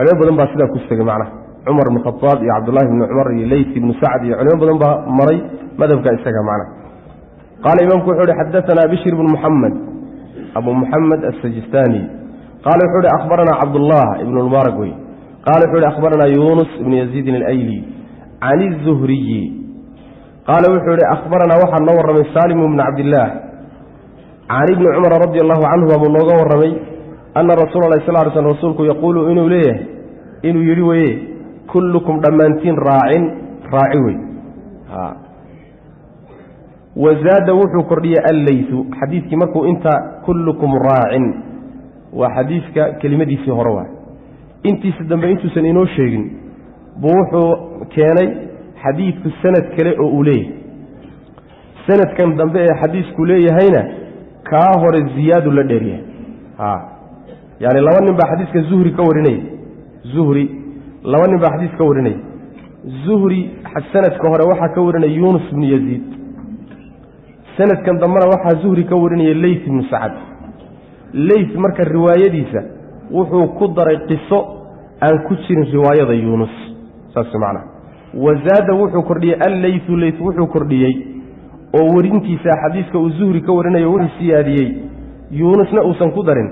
Culimo badan baa sidaa ku tegay macnaha. Cumar ibnu Khadaab iyo Cabdullahi ibni Cumar iyo Leyt ibnu Sacd iyo culimo badan baa maray madhabka isaga macnaha. Qaala imaamku wuxuu uhi: xadaanaa Bishr ibnu Muxamed, Abu Muxamed Asajistani, qaala wuxuu uhi: akhbaranaa Cabdullah ibnu Mubaarak wey. Qaala wuxuu uhi: akhbaranaa Yuunus ibnu Yaziidin alayli can izuhriyi. Qaala wuxuu ihi: akhbaranaa, waxaa noo warramay Saalim bnu Cabdillaah can Ibni Cumara radi allahu canhuma buu nooga warramay, ana rasuula lahi sal ly slm, rasuulku, yaquulu, inuu leeyahay, inuu yidhi weye: kullukum, dhammaantiin, raacin, raaci wey. Wazaada, wuxuu kordhiyey, Alleytu xadiidkii markuu inta kullukum raacin, waa xadiiska kelimadiisii hore waay, intiisa dambe intuusan inoo sheegin buu wuxuu keenay xadiidku sanad kale oo uu leeyahay. Sanadkan dambe ee xadiisku leeyahayna kaa hore ziyaadu la dheeryahay. Yani laba nin baa xadiiska Zuhri ka warinaya. Zuhri laba nin baa xadiis ka warinaya. Zuhri sanadka hore waxaa ka warinaya Yuunus ibnu Yaziid, sanadkan dambena waxaa Zuhri ka warinaya Leyt ibnu Sacad. Leyt marka riwaayadiisa wuxuu ku daray qiso aan ku jirin riwaayada Yuunus, saas macnaha. Wazaada, wuxuu kordhiyey, Alleytu, Leyt wuxuu kordhiyey oo warintiisa xadiiska uu Zuhri ka warinayo wuxuu siyaadiyey, Yuunusna uusan ku darin.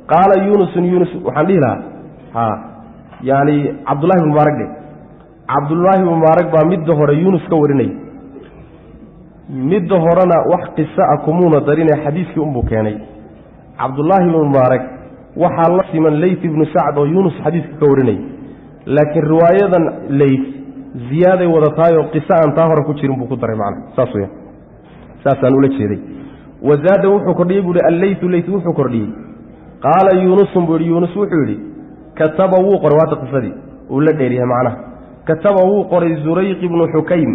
Qaala Yuunusun, Yuunus waxaan dhihi lahaa, ha, yaani Cabdullahi ibn Mubaarak dhe. Cabdullaahi ibn Mubaarak baa midda hore Yuunus ka warinaya. Midda horena wax qiso ah kumuuna darine, xadiiskii unbuu keenay. Cabdullaahi ibnu Mubaarak waxaa la siman Leyt ibnu Sacd oo Yuunus xadiiska ka warinaya, laakiin riwaayadan Leyt ziyaaday wadataayoo qiso aan taa hore ku jirin buu ku daray macna. Saas weya, saasaan ula jeeday. Wazaada, wuxuu kordhiyey buu hi Alleytu, Leyt wuxuu kordhiyey: qaala Yuunusun buu yidhi, Yuunus wuxuu yidhi: kataba, wuu qoray. Waata qisadii uu la dheeryahay macnaha. Kataba, wuu qoray Zurayq ibnu Xukaym,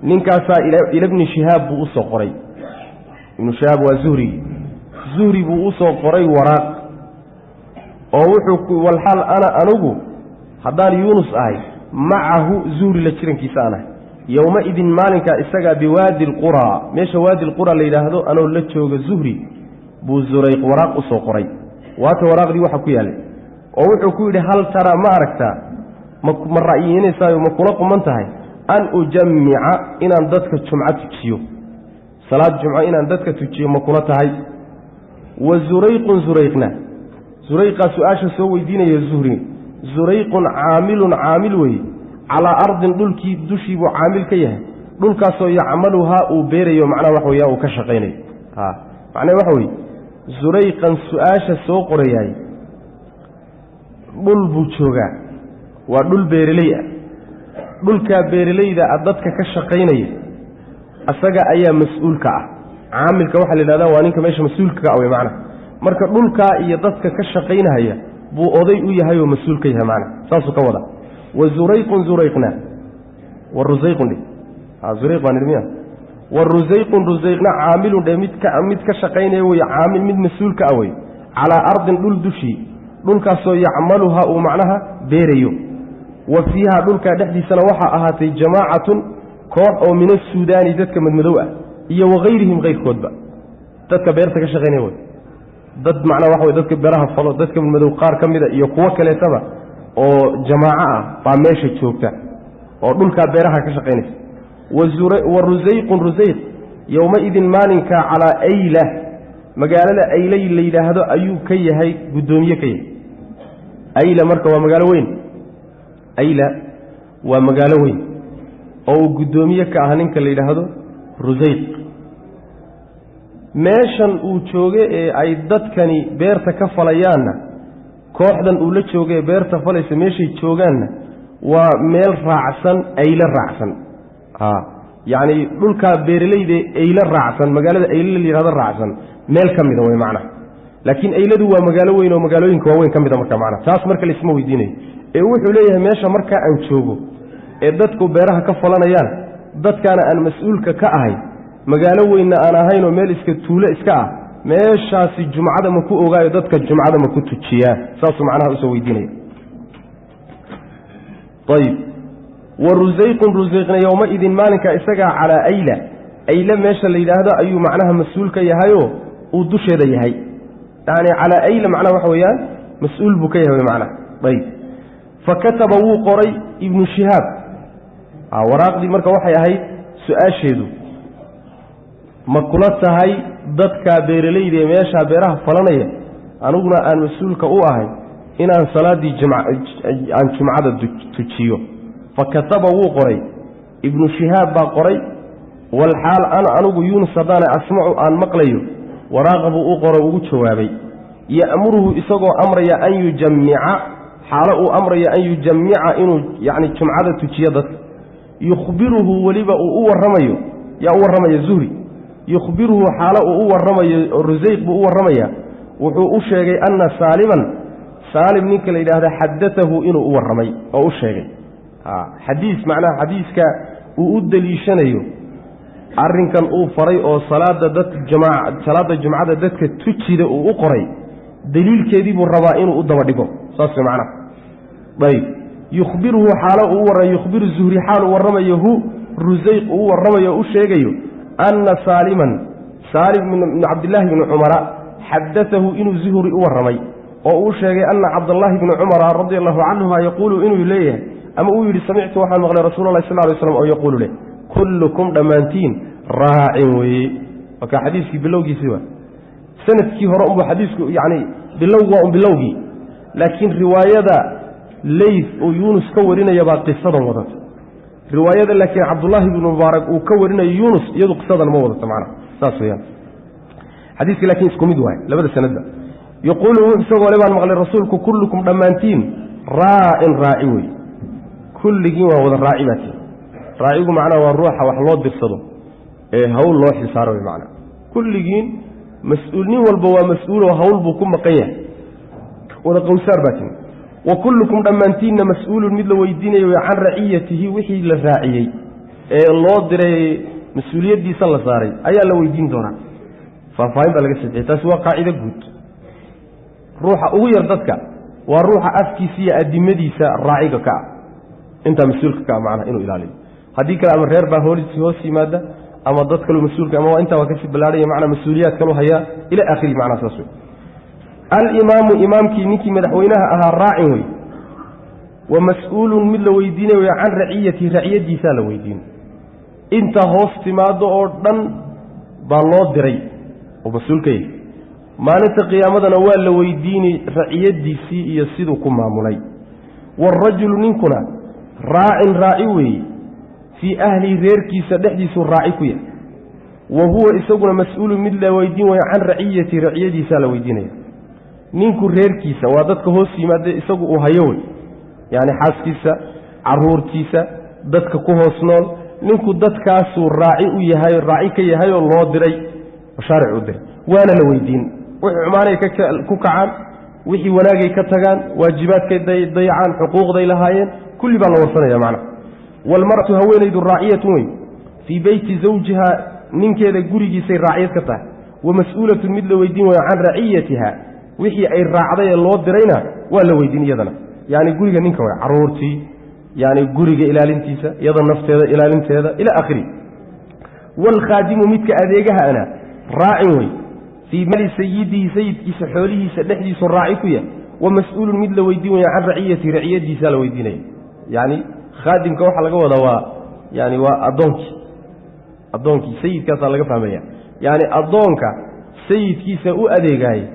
ninkaasaa ila Bni Shihaab buu usoo qoray. Ibnu Shihaab waa Zuhrigi. Zuhri buu usoo qoray waraaq oo wuxuu walxaal ana, anugu haddaan Yuunus ahay, macahu, Zuhri la jirankiisa aan ahay, yowma-idin, maalinkaa isagaa, biwaadi alquraa, meesha Waadi Alquraa la yidhaahdo, anoo la jooga Zuhri buu Zurayq waraaq usoo qoray. Waata waraaqdii waxa ku yaallay oo wuxuu ku yidhi: hal taraa, ma aragtaa, ma ra'yinaysaayo, ma kula quman tahay, an ujammica, inaan dadka jumco tujiyo, salaad jumco inaan dadka tujiyo, ma kula tahay? Wa Zurayqun, Zurayqna, Zurayqaa su-aasha soo weydiinaya Zuhri, Zurayqun caamilun, caamil weeye, calaa ardin, dhulkii dushii buu caamil ka yahay, dhulkaasoo yacmaluhaa, uu beerayo, macnaha waxa weya uu ka shaqaynayo. Macnaha waxa weye, Zurayqan su-aasha soo qorayaay dhul buu joogaa, waa dhul beereley ah. Dhulkaa beereleyda ah dadka ka shaqaynaya asaga ayaa mas-uulka ah. Caamilka waxaa la yidhahdaa waa ninka meesha mas-uulka ka ah wey macnaha. Marka dhulkaa iyo dadka ka shaqaynahaya buu oday u yahay oo mas-uul ka yahay macnaha, saasuu ka wada. Wa Zurayqun, Zurayqna, wa Rusayqun dhe, Zurayq baan idhi miya? Wa Rusayqun, Rusayqna, caamilun dhe, mid ka shaqaynaya wey, caamil, mid mas-uul ka ah wey, calaa ardin, dhul dushii, dhulkaasoo yacmaluha, uu macnaha beerayo. Wa fiiha, dhulkaa dhexdiisana waxaa ahaatay jamaacatun, koox oo min asuudaani, dadka madmadow ah, iyo wakayrihim, kayrkoodba, dadka beerta ka shaqaynaya wey. Dad macnaha waxa wey dadka beeraha falo, dadka madmadow qaar ka mida iyo kuwo kaleetaba oo jamaaco ah baa meesha joogta oo dhulkaa beeraha ka shaqaynaysa. Wa Rusayqun, Rusayq, yowmaidin, maalinkaa, calaa Ayla, magaalada Aylay la yidhaahdo ayuu ka yahay guddoomiye ka yahay. Ayla marka waa magaalo weyn. Ayla waa magaalo weyn oo uu guddoomiye ka ah ninka la yidhaahdo Rusayq. Meeshan uu jooge ee ay dadkani beerta ka falayaanna, kooxdan uu la joogaee beerta falaysa meeshay joogaanna waa meel raacsan Ayla raacsan, yacni dhulkaa beeraleyda Ayla raacsan, magaalada Ayla la yidhahdo raacsan meel ka mida wey macnaha. Laakiin Ayladu waa magaalo weyn oo magaalooyinka waaweyn ka mida. Marka macnaha taas marka laisma weydiinayo ee wuxuu leeyahay: meesha markaa aan joogo ee dadku beeraha ka falanayaan, dadkaana aan mas-uulka ka ahay, magaalo weynna aan ahaynoo meel iska tuulo iska ah, meeshaasi jumcada ma ku ogaayo, dadka jumcada ma ku tujiyaa? Saasuu macnaha usoo weydiinaya. Ayib. Wa Rusayqun, Rusayqna, yowmaidin, maalinka isagaa, calaa Ayla, Ayla meesha la yidhaahdo ayuu macnaha mas-uul ka yahayoo uu dusheeda yahay. Yani calaa Ayla macnaha waxa weeyaan mas-uul buu ka yahay macnaha. Ayib. Fa kataba wuu qoray Ibnu Shihaab waraaqdii. Marka waxay ahayd su-aasheedu: ma kula tahay dadka beeralayda ee meeshaa beeraha falanaya, aniguna aan mas-uulka u ahay, inaan salaaddii aan jumcada tujiyo? Fa kataba wuu qoray, Ibnu Shihaab baa qoray. Walxaal ana anigu Yuunus haddaana asmacu aan maqlayo waraaqa buu u qoro, ugu jawaabay. Ya'muruhu isagoo amraya an yujammica, xaalo uu amraya an yujammica, inuu yacni jumcada tujiyo dadka. Yukhbiruhu weliba uu u warramayo, yaa u warramaya? Zuhri. Yukhbiruhu xaalo uu u warramayo, Rusayq buu u warramaya. Wuxuu u sheegay anna Saaliman, Saalim ninka la yidhaahda, xadatahu inuu u warramay oo u sheegay xadiis, macnaha xadiiska uu u deliishanayo arrinkan uu faray oo salaada dad salaadda jumcada dadka tujida uu u qoray, daliilkeedii buu rabaa inuu u daba dhigo, saas way macnaha. Ayb, yukhbiruhu xaalo uu warra, yukhbiru Zuhri xaal uu warramayo, hu Rusayq uu u warramayo o u sheegayo anna Saaliman, Saalim ibnu Cabdillaahi bni Cumara, xadatahu inuu Zuhri u warramay oo uu sheegay anna Cabdallaahi bni Cumara radia allahu canhuma yaquulu, inuu leeyahay ama uu yidhi: samictu waxaan maqlay Rasuula allahi sal lay slam oo yaquulu leh: kullukum dhammaantiin raacin weeye. Marka xadiiskii bilowgiisii waa sanadkii hore unbuu xadiisku, yacni bilowgu waa un bilowgii, laakiin riwaayada Leyth uu Yuunus ka warinaya baa qisadan wadata. Riwaayada laakiin Cabdullaahi bnu Mubaarak uu ka warinayo Yuunus, iyadu qisadan ma wadato macnaha, saas weyaan. Xadiiska laakiin isku mid waay labada sanadba. Yaquulu isagoo le baan maqlay rasuulku: kullukum dhammaantiin raacin, raaci wey, kulligiin waa wada raaci baa tii. Raacigu macnaha waa ruuxa wax loo dirsado ee hawl loo xilsaaro wey macnaha. Kulligiin mas-uul, nin walba waa mas-uuloo hawl buu ku maqan yahay, wada qowsaar baa tii. Wa kullukum dhammaantiinna mas-uulun mid la weydiinayo wey can raciyatihi, wixii la raaciyey ee loo diray, mas-uuliyaddiisa la saaray ayaa la weydiin doonaa. Faahfaahin baa laga sixiyey. Taasi waa qaacido guud. Ruuxa ugu yar dadka waa ruuxa afkiisa iyo adimadiisa raaciga ka ah, intaa mas-uulka ka ah macnaha inuu ilaaliyo. Haddii kale ama reer baa hoos yimaada ama dad kaleu mas-uulka, ama intaa waa kasii ballaarhanya, macnaa mas-uuliyaad kalu hayaa ila aakhirihi, macnaha saas wey. Alimaamu, imaamkii, ninkii madaxweynaha ahaa, raacin wey wa mas-uulun mid la weydiinayo wey can raciyatihi, raciyadiisaa la weydiin. Inta hoos timaado oo dhan baa loo diray oo mas-uul ka yahay. Maalinta qiyaamadana waa la weydiini raciyadiisii iyo siduu ku maamulay. Waarajulu ninkuna raacin, raaci weeye, fii ahlihi, reerkiisa dhexdiisuu raaci ku yahay. Wa huwa isaguna mas-uulun mid la weydiin wayo can raciyatihi, raciyadiisaa la weydiinaya. Ninku reerkiisa waa dadka hoos yimaada isagu uu hayo wey, yacni xaaskiisa, caruurtiisa, dadka ku hoos nool. Ninku dadkaasuu raaci u yahay, raaci ka yahayoo loo diray, mashaaric u diray, waana la weydiin wixii xumaanay ku kacaan, wixii wanaagay ka tagaan, waajibaadkay dayacaan, xuquuqday lahaayeen, kulli baa la warsanaya macnaha. Waalmar'atu haweenaydu raaciyatun wey fii beyti zawjiha, ninkeeda gurigiisay raaciyad ka tahay. Wa mas-uulatun mid la weydiin wayo can raciyatiha, wixii ay raacday ee loo dirayna waa la weydiin iyadana. Yaani guriga ninka way, caruurtii, yaani guriga ilaalintiisa, iyada nafteeda ilaalinteeda, ila aakhirihi. Waalkhaadimu midka adeegaha ana raacin wey fii mali sayidihi, sayidkiisa xoolihiisa dhexdiisu raaci ku yahay. Wa mas-uulun mid la weydiin waya can raciyatihi, raciyadiisaa la weydiinaya. Yacni khaadimka waxaa laga wadaa waa yani waa addoonkii, addoonkii sayidkaasaa laga fahmaya. Yacni addoonka sayidkiisa u adeegaayey,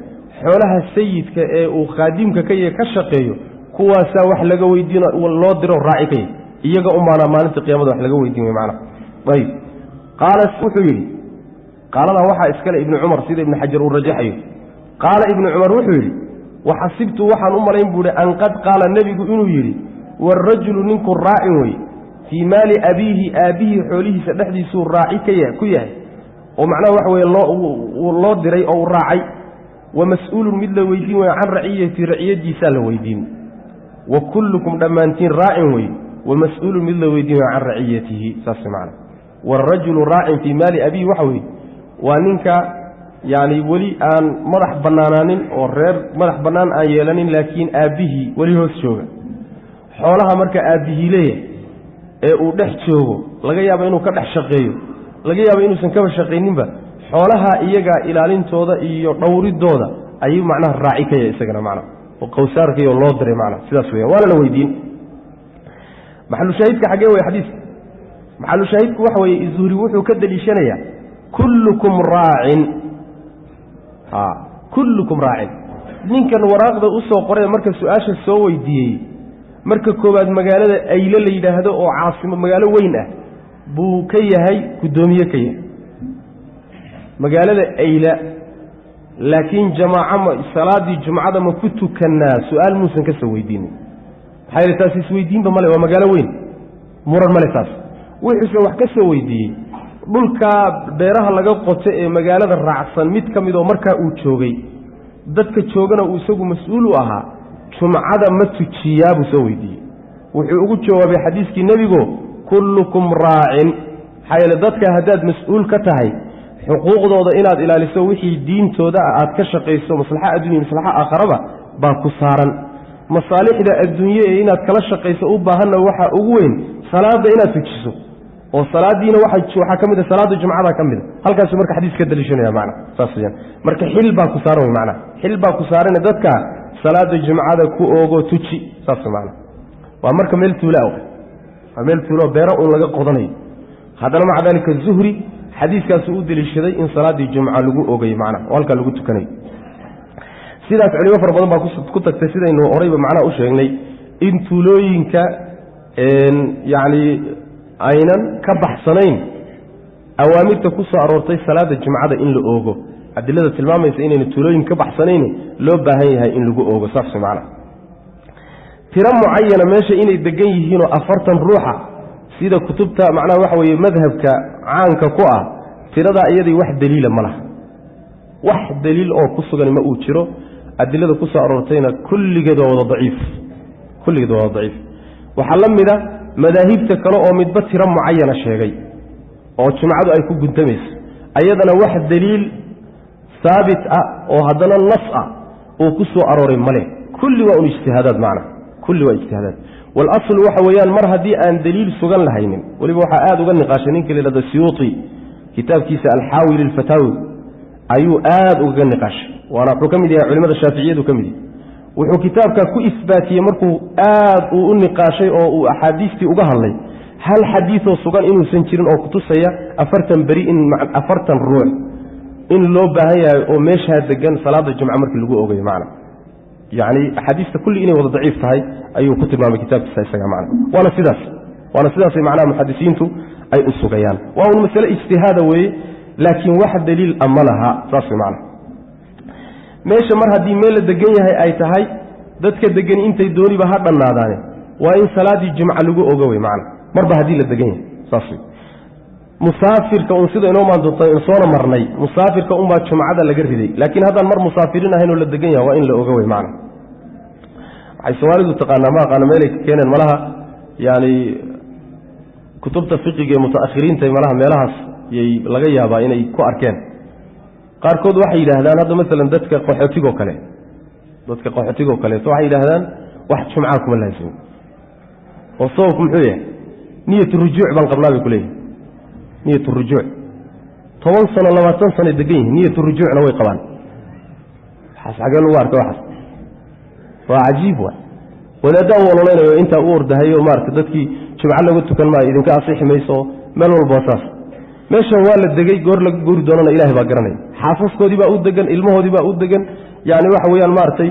xoolaha sayidka ee uu khaadimka ka yahay ka shaqeeyo, kuwaasaa wax laga weydiino loo diro, raaci ka yahay. Iyaga unbaana maalinta qiyamada wax laga weydiin way macnaha. Ayib, qaala wuxuu yidhi, qaaladan waxaa iskale Ibnu Cumar, sida Ibnu Xajar uu rajaxayo. Qaala Ibnu Cumar wuxuu yidhi: waxasibtu waxaan u malayn buu ihi an qad qaala, nebigu inuu yidhi: waarajulu ninku raacin wey fii maali abiihi, aabbihii xoolihiisa dhexdiisuu raaci ka ku yahay, oo macnaha waxa weye loo diray oo uu raacay. Wa mas-uulun mid la weydiin wayo can raciyati, raciyadiisaa la weydiin. Wa kullukum dhammaantiin raacin wey wa mas-uulun mid la weydiin wayo can raciyatihi, saas macna. Waarajulu raacin fii maali abiihi waxa weeye waa ninka yacni weli aan madax bannaanaanin oo reer madax bannaan aan yeelanin, laakiin aabbihii weli hoos jooga. Xoolaha marka aabbihii leeyahay ee uu dhex joogo, laga yaabo inuu ka dhex shaqeeyo, laga yaabo inuusan kaba shaqayninba, xoolaha iyagaa ilaalintooda iyo dhowridooda ayuu macnaha raaci ka yahay isagana macnaha. Oo qowsaarkiiyo loo diray macna sidaas weeyaan, waana la weydiin. Maxalushaahidka xaggee wey xadiiska? Maxalushaahidku waxa weeye, Zuhri wuxuu ka deliishanayaa kullukum raacin. Kullukum raacin. Ninkan waraaqda usoo qoree marka su-aasha soo weydiiyey, marka koowaad magaalada Ayle la yidhaahdo oo caasimo magaalo weyn ah buu ka yahay guddoomiye ka yahay magaalada Ayla, laakiin jamaaco ma salaaddii jumcada ma ku tukannaa su-aal muusan ka soo weydiinin. Maxaa yeele taas isweydiinba male, waa magaalo weyn, muran male taas. Wuxuuse wax ka soo weydiiyey dhulkaa beeraha laga qoto ee magaalada raacsan mid ka mid oo markaa uu joogay, dadka joogana uu isagu mas-uul u ahaa, jumcada ma tujiyaa buu soo weydiiyey. Wuxuu ugu jawaabay xadiiskii nebigo, kullukum raacin. Maxaa yeele dadka haddaad mas-uul ka tahay, xuquuqdooda inaad ilaaliso, wixii diintooda ah aad ka shaqayso, maslaxa addunya, maslaxa aakharaba baa ku saaran. Masaalixda adduunye ee inaad kala shaqayso u baahanna waxaa ugu weyn salaadda inaad tujiso, oo salaadiina waxaa ka mid a salaadda jumcada ka mid a. Halkaasuu marka xadiis ka daliishanaya macna saas weyaan. Marka xil baa ku saaran wey macna, xil baa ku saarane dadka salaada jumcada ku oogo, tuji, saas macna. Waa marka meel tuulaa, waa meel tuulo beero uun laga qodanayo. Haddana maca daalika Zuhri xadiiskaasuu u deliishaday in salaaddii jumca lagu ogayo macna oo halkaa lagu tukanayo. Sidaas culimo fara badan baa ku tagtay, sidaynu horeyba macnaha u sheegnay, in tuulooyinka yacni aynan ka baxsanayn awaamirta ku soo aroortay salaada jumcada in la oogo. Adilada tilmaamaysa inayna tuulooyin ka baxsanayn loo baahan yahay in lagu oogo, saas macna. Tiro mucayana meesha inay degan yihiinoo 40 ruuxa, sida kutubta macnaha waxa weeye madhabka caanka ku ah, tiradaa iyadii wax daliila ma laha, wax daliil oo ku sugan ma uu jiro. Adilada ku soo aroortayna kulligeed waa wada daciif, kulligeed waa wada daciif. Waxaa la mida madaahibta kale oo midba tiro mucayana sheegay oo jumcadu ay ku guntamayso, ayadana wax daliil haabit ah oo haddana nas ah uu ku soo arooray male. Kulli waa un ijtihaadaad macna, kulli waa ijtihaadaad. Walaslu waxa weeyaan mar haddii aan daliil sugan lahaynin, weliba waxaa aada uga niqaashay ninka la yihahdo Siyuuti, kitaabkiisa Alxaawi lilfataawi ayuu aada ugaga niqaashay, waana wuxuu ka mid yahay culimada shaaficiyadu ka mid yahay. Wuxuu kitaabka ku isbaatiyey markuu aad uu u niqaashay oo uu axaadiistii uga hadlay, hal xadiisoo sugan inuusan jirin oo kutusaya 40 beri in 40 ruux in loo baahan yahay oo meeshaa degan salaada jumca markii lagu ogayo macna. Yacni axaadiista kulli inay wada daciif tahay ayuu ku tilmaamay kitaabkiisa isaga macna. Waana sidaas, waana sidaasay macnaha muxadisiintu ay u sugayaan. Waa un masale ijtihaada weeye, laakiin wax daliil a ma laha, saas way macna. Meesha mar haddii meel la degan yahay ay tahay, dadka degani intay dooniba ha dhannaadaane, waa in salaaddii jumca lagu ogo wey macna, marba haddii la degan yahay, saas wey. Musaafirka un sida inoo maan doonta soona marnay, musaafirka unbaa jumcada laga riday, laakiin haddaan mar musaafiriin ahayn oo la degan yahay, waa in la ogo wey macna. Waxay soomaalidu taqaanaa, ma aqaano meelay ka keeneen malaha, yaani kutubta fiqiga ee mutaakhiriinta malaha meelahaas yay laga yaabaa inay ku arkeen. Qaarkood waxay yidhaahdaan hadda maalan dadka qaxootigoo kale, dadka qaxootigoo kaleeto waxay yidhaahdaan wax jumcaa kuma laasimin, oo sababku muxuu yahay? Niyat rujuuc baan qabnaa bay kuleeyihin. Niyat rujuuc, 10 sano, 20 sanoy degan yihin, niyat rujuucna way qabaan. Waxaas xagee lagu arkay? Waxaas waa cajiib waay. Wadaaddaa u ololeynayo intaa u ordahayo maarata dadkii jumco laga tukan maayo, idinka asixi mayso, meel walba saas. Meeshan waa la degay, goor laga guuri doonana Ilahay baa garanaya. Xaasaskoodii baa u degan, ilmahoodii baa u degan, yani waxa weeyaan maaragtay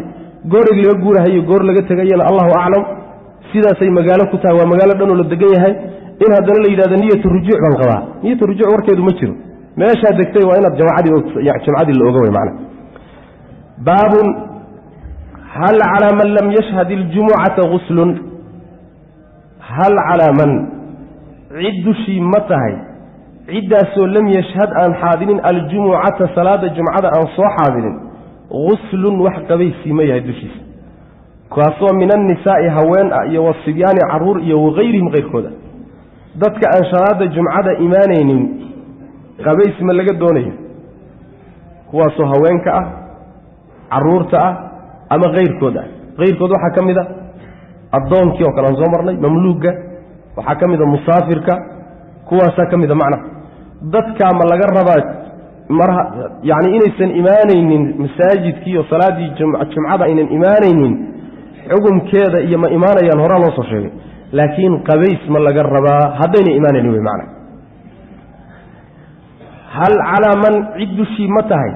goorig laga guurahayo, goor laga tegayana Allahu aclam. Sidaasay magaalo ku tahay, waa magaalo dhanoo la degan yahay. In haddana la yidhahdo niyatu rujuuc baan qabaa, niyatu rujuuc warkeedu ma jiro. Meeshaa degtay waa inaad jumcadii la oga wey macna. Baabun hal calaa man lam yashhad iljumucata guslun. Hal calaa man, cid dushii ma tahay, ciddaasoo lam yashhad aan xaadinin, aljumucata salaada jumcada aan soo xaadinin, guslun wax qabaysii ma yahay dushiisa, kaasoo min annisaa'i haween ah iyo wasibyaani caruur iyo wakayrihim keyrkooda. Dadka aan salaada jumcada imaanaynin qabays ma laga doonayo, kuwaasoo haweenka ah, caruurta ah ama keyrkood ah? Keyrkood waxaa ka mid a addoonkii oo kale aan soo marnay, mamluugga waxaa ka mid a, musaafirka, kuwaasaa ka mid a macna. Dadkaa ma laga rabaa Mar yacni inaysan imaanaynin masaajidkii oo salaaddii jumcada aynan imaanaynin, xukumkeeda iyo ma imaanayaan horaa loo soo sheegay, laakiin qabays ma laga rabaa haddayna imaanaynin wey macna. Hal calaa man, cid dushii ma tahay,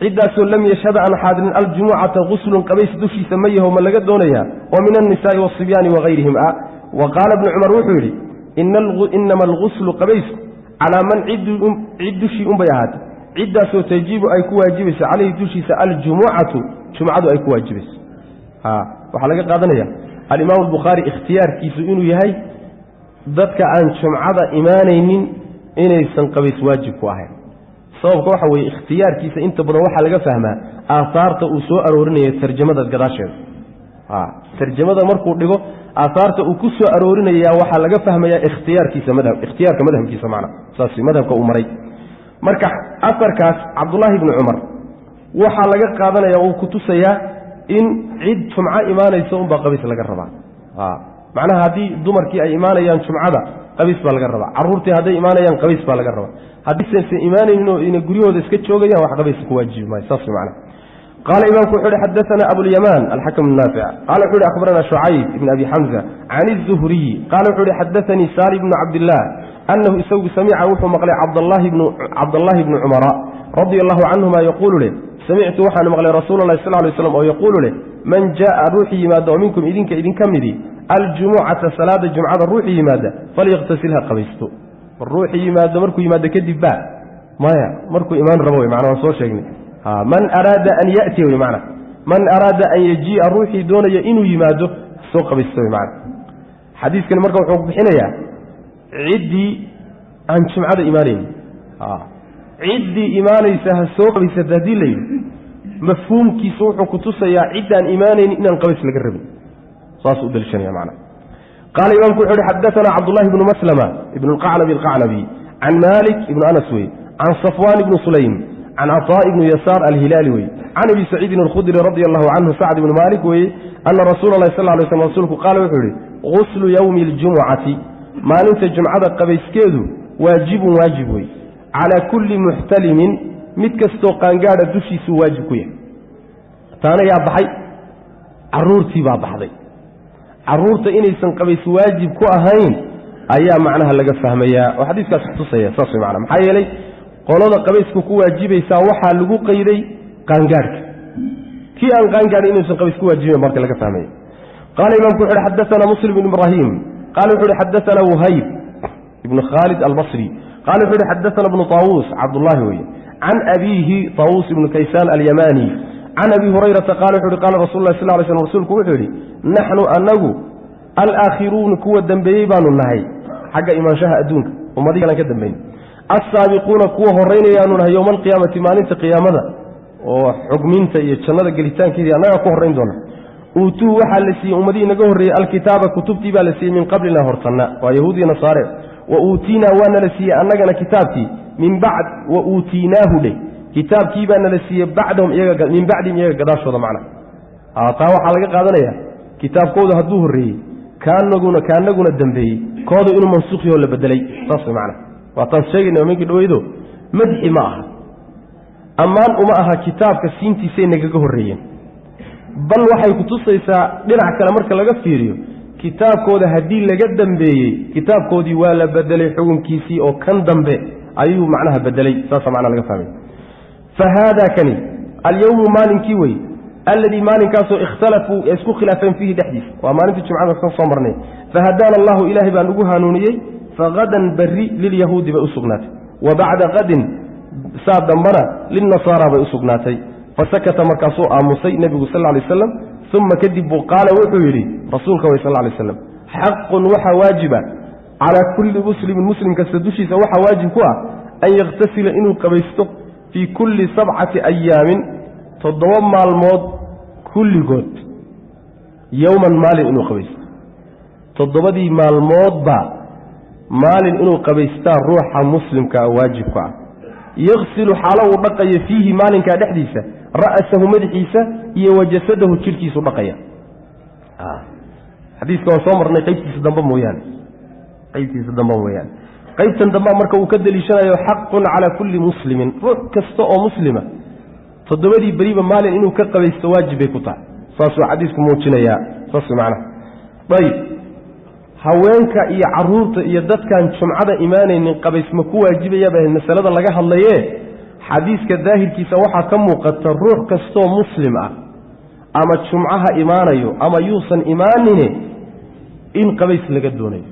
ciddaasoo lam yashhad aan xaadirin aljumucata, guslun, qabays dushiisa ma yaho, ma laga doonayaa, oo min annisaai waasibyaani wagayrihim ah? Wa qaala ibnu Cumar wuxuu yidhi: inama alguslu, qabaysku, calaa man, cid dushii unbay ahaatay, ciddaasoo tajibu, ay ku waajibayso, caleyhi dushiisa aljumucatu, jumcadu ay ku waajibayso. Waxaa laga qaadanaya alimaamu Albukhaari ikhtiyaarkiisu inuu yahay dadka aan jumcada imaanaynin inaysan qabays waajib ku ahayn. Sababka waxa weeye, ikhtiyaarkiisa inta badan waxaa laga fahmaa aahaarta uu soo aroorinayo tarjamada gadaasheeda. Tarjamada markuu dhigo, aahaarta uu ku soo aroorinaya waxaa laga fahmayaa ikhtiyaarkiisa, madhab, ikhtiyaarka madhabkiisa, macna saas madhabka uu maray. Marka asarkaas Cabdullaahi bni Cumar waxaa laga qaadanaya, uu kutusayaa in cid jumco imaanaysa unbaa qabays laga rabaa. Macnaha haddii dumarkii ay imaanayaan jumcada, qabays baa laga rabaa. Carruurtii hadday imaanayaan, qabays baa laga rabaa. Haddiisanse imaanaynin oo ina guryahooda iska joogayaan, wax qabays ku waajibi maayo, saas macna. Qaala imaamku wuxu uhi: xadaana Abulyamaan Alxakam Naafic qaala wuxu uhi: akhbarana Shucayb ibn Abi Xamza can الzuhriyi qaala wuxu uhi: xadaanii Salim bnu Cabdillaah anahu isagu samica, wuxuu maqlay Cabdallaahi bni Cumara radia allahu canhuma yaquulu leh: samictu, waxaan maqlay rasuula allahi sal lay slam oo yaquulu leh: man jaaa, ruuxii yimaada, oo minkum, idinka idinka midi, aljumucata, salaada jumcada ruuxii yimaada, falyaktasil, ha qabaysto. Ruuxii yimaado, markuu yimaado kadib ba maya, markuu imaan rabo wey macna, waan soo sheegnay. Man araada an yatiya wey macna, man araada an yajii'a, ruuxii doonaya inuu yimaado, soo qabaysto wey macna. Xadiiskani marka wuxuu bixinayaa ciddii aan jumcada imaanaynin. Ciddii imaanaysa ha soo qabaysata haddii la yidhi, mafhuumkiisu wuxuu kutusayaa ciddaan imaanaynin inaan qabays laga rabin, saasuu u daliishanaya macna. Qaala imaamku wuxu uhi: xadaana Cabdullahi bnu Maslama ibnu Lqacnabi Alqacnabi can Malik ibnu Anas wey, can Safwan ibnu Sulaym, can Caطaa ibnu Yasaar Alhilaali wey, can Abi Saciidin Alkhudri radi allahu canhu, Sacd ibnu Malik weye, ana rasuula allahi sal lay slam, rasuulku, qaala wuxuu yihi: guslu yowmi aljumucati, maalinta jumcada qabayskeedu, waajibun, waajib wey, calaa kulli muxtalimin, mid kastoo qaangaadha dushiisuu waajib ku yahay. Taana yaa baxay? Caruurtii baa baxday. Caruurta inaysan qabays waajib ku ahayn ayaa macnaha laga fahmayaa oo xadiiskaas kutusaya, saas way macana. Maxaa yeelay, qolada qabaysku ku waajibaysaa waxaa lagu qayday qaangaadhka. Kii aan qaangaadhin inuusan qabays ku waajibayn marka laga fahmaya. Qaala imamku wuxu uhi: xadaana Muslim ibnu Ibraahim qala wuxu uhi: xadaana Wuhayb ibnu Khaalid Albasri qala wuxu uhi: xadaana ibnu Taawuus Cabdullahi weye, can abiihi Taawuus ibnu Kaysaan Alyamani, can Abi Hurayrata qala wuxu uhi: qaala rasul lah sal lay slm, rasuulku wuxuu yidhi: naxnu, anagu, alaakhiruun, kuwa dembeeyey baanu nahay xagga imaanshaha adduunka, ummadihii kalan ka dambayn, assaabiquuna, kuwa horraynayaanu nahay, yowma alqiyaamati, maalinta qiyaamada, oo xugminta iyo jannada gelitaankeedii annagaa ku horrayn doona. Uutuu, waxaa la siiyey ummadihii naga horreeyey, alkitaaba, kutubtii baa la siiyey, min qablina, hortanna, waa yahuudiyo nasaare. Wa uutiinaa, waana la siiyey annagana kitaabkii, min bacd, wa uutiinaahu dheh, kitaabkii baa nala siiyey, bacdahum, iyaga, min bacdihim, iyaga gadaashooda macna. Taa waxaa laga qaadanaya kitaabkooda hadduu horreeyey, kaanaguna dambeeyey, kooda inuu mansuukhyahoo la bedelay, saas way macna. Waa taan sheegayna minkii dhaweydo. Madxi ma aha, ammaan uma aha kitaabka siintiisay nagaga horreeyeen, bal waxay kutusaysaa dhinac kale marka laga fiiriyo, kitaabkooda haddii laga dambeeyey, kitaabkoodii waa la bedelay xukunkiisii, oo kan dambe ayuu macnaha bedelay, saasa macnaa laga fahmay. Fa haada kani alyowmu, maalinkii wey, alladii, maalinkaasoo, ikhtalafuu, ay isku khilaafeen, fiihi, dhexdiisa, waa maalintii jumcada ka soo marnay. Fahadaana Allahu, ilaahay baa nagu hanuuniyey. Fagadan, berri, lilyahuudi bay u sugnaatay, wa bacda qadin, saa dambana, lilnasaara bay u sugnaatay. Fasakata, markaasuu aamusay nebigu sal lay aslam. Uma, kadib buu, qaala, wuxuu yidhi rasuulka way sal lay slam: xaqun, waxaa waajiba, calaa kulli muslimin, muslim kasta dushiisa waxaa waajib ku ah, an yakhtasila, inuu qabaysto, fii kulli 7 ayaamin, 7 maalmood kulligood, yowman, maalin inuu qabaysto. Toddobadii maalmoodba maalin inuu qabaystaa ruuxa muslimkaa waajibka ah. Yaksilu, xaalo uu dhaqayo, fiihi, maalinkaa dhexdiisa, ra'sahu, madaxiisa, iyo wa jasadahu, jidhkiisu dhaqaya. Xadiiska waan soo marnay qaybtiisa dambe mooyaane, qaybtiisa dambe mooyaane. Qaybtan dambaa marka uu ka deliishanayo xaqun calaa kulli muslimin, ruux kasta oo muslima toddobadii beriba maalin inuu ka qabaysto waajib bay ku tahay. Saasuu xadiisku muujinayaa, saas macnaha. Ayib, haweenka iyo caruurta iyo dadkaan jumcada imaanaynin qabays ma ku waajibayaa bay ahayd masalada laga hadlaye. Xadiiska daahirkiisa waxaa ka muuqata ruux kastoo muslim ah ama jumcaha imaanayo ama yuusan imaanine in qabays laga doonayo,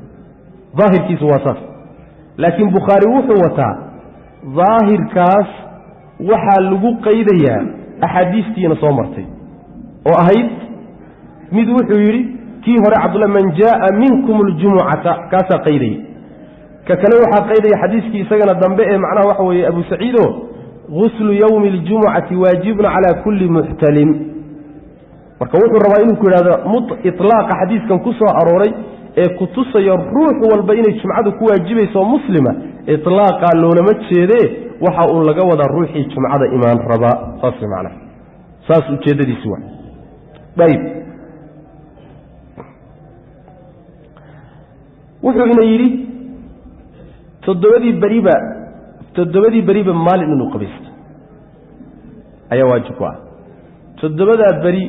daahirkiisu waa saas. Laakiin Bukhaari wuxuu wataa daahirkaas waxaa lagu qaydayaa axaadiistiina soo martay oo ahayd mid wuxuu yidhi kii hore Cabdullah, man jaaa minkum aljumucata, kaasaa qaydaya. Ka kale waxaa qaydaya xadiiskii isagana dambe ee macnaha waxa weeye Abu Saciido, guslu yowmi aljumucati waajibun calaa kulli muxtalim. Marka wuxuu rabaa inuu ku yidhahdo itlaaqa xadiiskan ku soo arooray ee kutusayo ruux walba inay jumcadu ku waajibayso muslima, itlaaqaa loolama jeedee, waxa uu laga wadaa ruuxii jumcada imaan rabaa. Saas macnaha, saas ujeeddadiisi waa. Ayib, wuxuu ina yidhi toddobadii beriba maalin inuu qabaysto ayaa waajib ku ah. Toddobadaa beri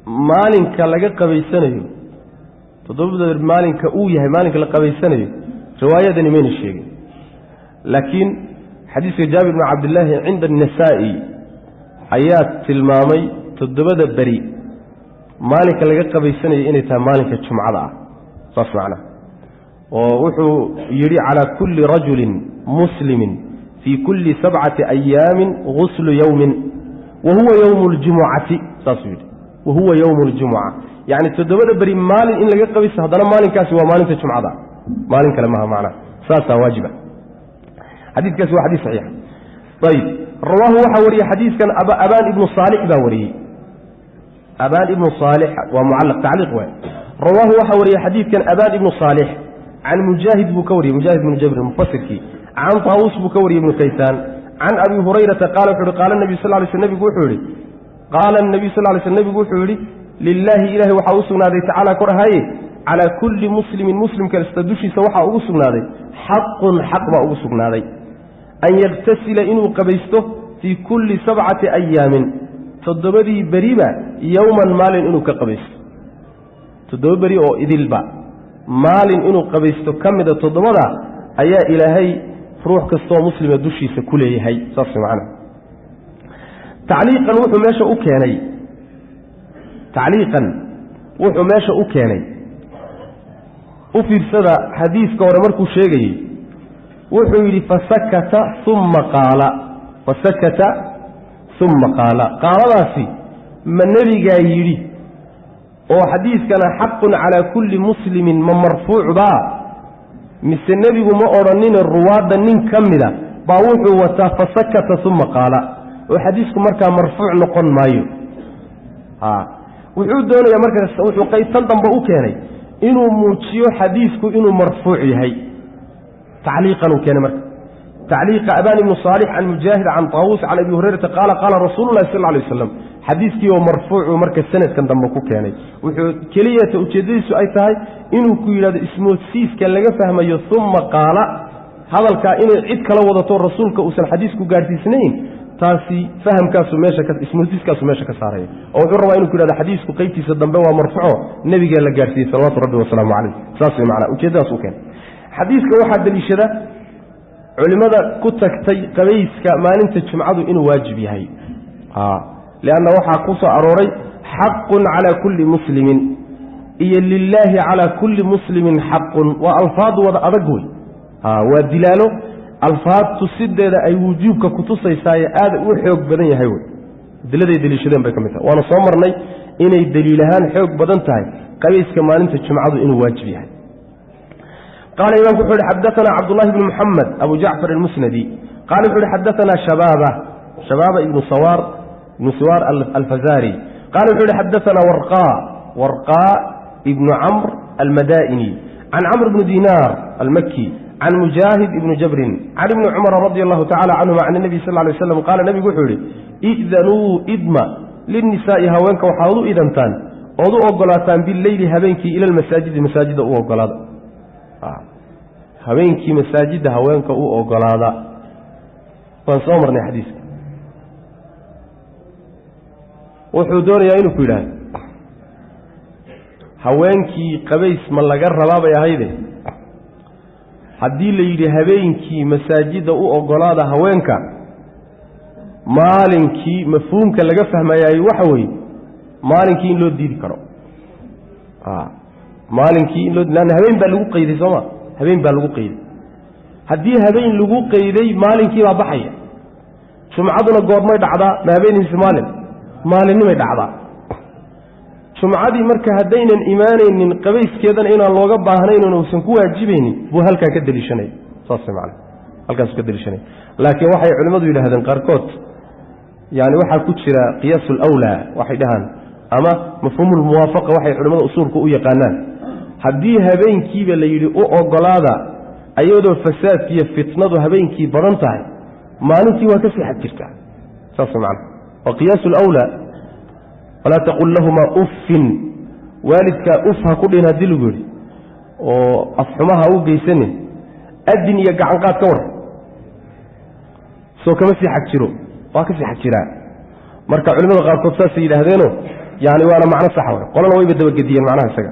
maalinka laga qabaysanayo, toddobada beri maalinka uu yahay maalinka la qabaysanayo, riwaayadani mayna sheegin. Laakiin xadiiska Jaabir bn Cabdillaahi cinda anasaa'i ayaa tilmaamay toddobada beri maalinka laga qabaysanayo inay tahay maalinka jumcada ah. Saas macnaha, oo wuxuu yidhi calaa kulli rajulin muslimin fii kulli 7 ayaamin guslu yowmin wa huwa yowmu ljumucati. Saasuu yidhi, wa huwa yowmu ljumuca, yacni toddobada beri maalin in laga qabaysto, haddana maalinkaasi waa maalinta jumcada, maalin kale maha macnaha, saasaa waajiba. Xadiiskaasi waa xadiis saxiixa. Ayib, rawaahu waxaa wariyey xadiiskan Abaan ibnu Saalix baa wariyey. Abaan ibnu Saalix waa mucallaq, tacliiq waay. Rawaahu waxaa wariyey xadiidkan Abaan ibnu Saalix can Mujaahid buu ka wariyey, Mujaahid ibnu Jabr mufasirkii, can Taawuus buu ka wariyey ibnu Kaysaan, can Abi Hurayrata qaala wuxu uhi qaala nabiyu sal ly sl nebigu wuxuu yihi, qaala nabiyu sal ly sl nebigu wuxuu yidhi, lilaahi ilahi waxaa u sugnaaday tacaala kor ahaye, calaa kulli muslimin muslim kasta dushiisa waxaa ugu sugnaaday xaqun, xaq baa ugu sugnaaday, an yaktasila inuu qabaysto fii kulli 7 ayaamin, toddobadii beriba yowman maalin inuu ka qabaysto, toddoba beri oo idilba maalin inuu qabaysto ka mida toddobada ayaa ilaahay ruux kastoo muslima dushiisa ku leeyahay. Saas macnaha. Tacliiqan wuxuu meesha u keenay, tacliiqan wuxuu meesha u keenay, u fiirsada xadiiska hore markuu sheegayey wuxuu yidhi fasakata uma qaala, fasakata uma qaala. Qaaladaasi ma nebigaa yidhi oo xadiiskana xaqun calaa kulli muslimin ma marfuuc baa, mise nebigu ma odhanine ruwaadda nin ka mida baa wuxuu wataa fasakata uma qaala, oo xadiisku markaa marfuuc noqon maayo. Wuxuu doonayaa markaas, wuxuu qaybtan dambe u keenay inuu muujiyo xadiisku inuu marfuuc yahay. Tacliiqan uu keenay marka tacliiqa Abaan ibnu Saalix can Mujaahid can Taawuus can Abi Hurayrata qaala qaala rasuululahi sal lay waslam, xadiiskii oo marfuucuu marka sanadkan dambe ku keenay. Wuxuu keliyata ujeeddadiisu ay tahay inuu ku yidhahdo ismoodsiiska laga fahmayo uma qaala, hadalkaa inay cid kala wadato rasuulka uusan xadiisku gaadhsiisnayn, taasi fahamkaasu meesha ismoodsiiskaasu meesha ka saaraya. Oo wuxuu rabaa inuu ku yidhahdo xadiisku qaybtiisa dambe waa marfuuco, nebigaa la gaadhsiiyey salawaatu rabbi wasalaamu caleyh. Saas way macnaa ujeeddadaas u keenay. Xadiiska waxaa daliishada culimmada ku tagtay qabayska maalinta jumcadu inuu waajib yahay, lianna waxaa ku soo arooray xaqun calaa kulli muslimin iyo lilaahi calaa kulli muslimin xaqun. Waa alfaad wada adag wey, waa dilaalo alfaad tusideeda ay wujuubka kutusaysaaye aada u xoog badan yahay wey. Adiladay daliishadeen bay ka mid tahay, waana soo marnay inay daliil ahaan xoog badan tahay qabayska maalinta jumcadu inuu waajib yahay. Qaala imaamku wuxuu yihi xadaanaa Cabdullahi bnu Muxamed Abu Jacfar almusnadi qaala wuxu uhi xadaanaa Shabaaba ibnu Sawaar ibnu Siwaar alfazari qaala wuxuu yihi xadaanaa Warqaa ibnu Camr almadaa'ini can Camr bni Dinaar almaki can Mujaahid ibni Jabrin can Ibni Cumara radi allahu tacala canhuma can nabiy sal lay waslam qaala nebigu wuxuu yihi i'danuu idma linnisaa'i, haweenka waxaad u idantaan ood u ogolaataan bileyli habeenkii ila almasaajidi, masaajida u ogolaada. Habeenkii masaajidda haweenka u ogolaada. Waan soo marnay xadiiska. Wuxuu doonayaa inuu ku yidhaahdo haweenkii qabays ma laga rabaa bay ahayde. Haddii la yidhi habeenkii masaajidda u ogolaada haweenka, maalinkii mafhuumka laga fahmayaay waxa weeye maalinkii in loo diidi karo. Maalinkii in loo, lanna habeen baa lagu qayday, sooma? Habeen baa lagu qayday. Haddii habeen lagu qayday, maalinkii baa baxaya. Jumcaduna goormay dhacdaa? Ma habeen mise maalin? Maalinimay dhacdaa jumcadii. Marka haddaynan imaanaynin, qabayskeedana inaan looga baahnayn uusan ku waajibaynin buu halkaa ka deliishanaya. Saas macana, halkaasuu ka deliishanaya. Laakiin waxay culimmadu yidhahdeen qaarkood, yani waxaa ku jira qiyaas alawlaa waxay dhahaan, ama mafhuumulmuwaafaqa waxay culimmada usuulka u yaqaanaan. Haddii habeenkiiba la yidhi u ogolaada, ayadoo fasaadkiiyo fitnadu habeenkii badan tahay, maalintii waa ka sii xad jirtaa. Saas macana, waa qiyaas alawlaa. Walaa taqul lahumaa uffin, waalidkaa uf ha ku dhihin haddii lagu yidhi oo afxumaha u geysanin, adin iyo gacanqaad ka war soo kama sii xag jiro? Waa ka sii xag jiraa. Marka culimada qaarkood saasay yidhaahdeeno, yani waana macno saxa w. Qolana wayba dabagediyeen macnaha isaga.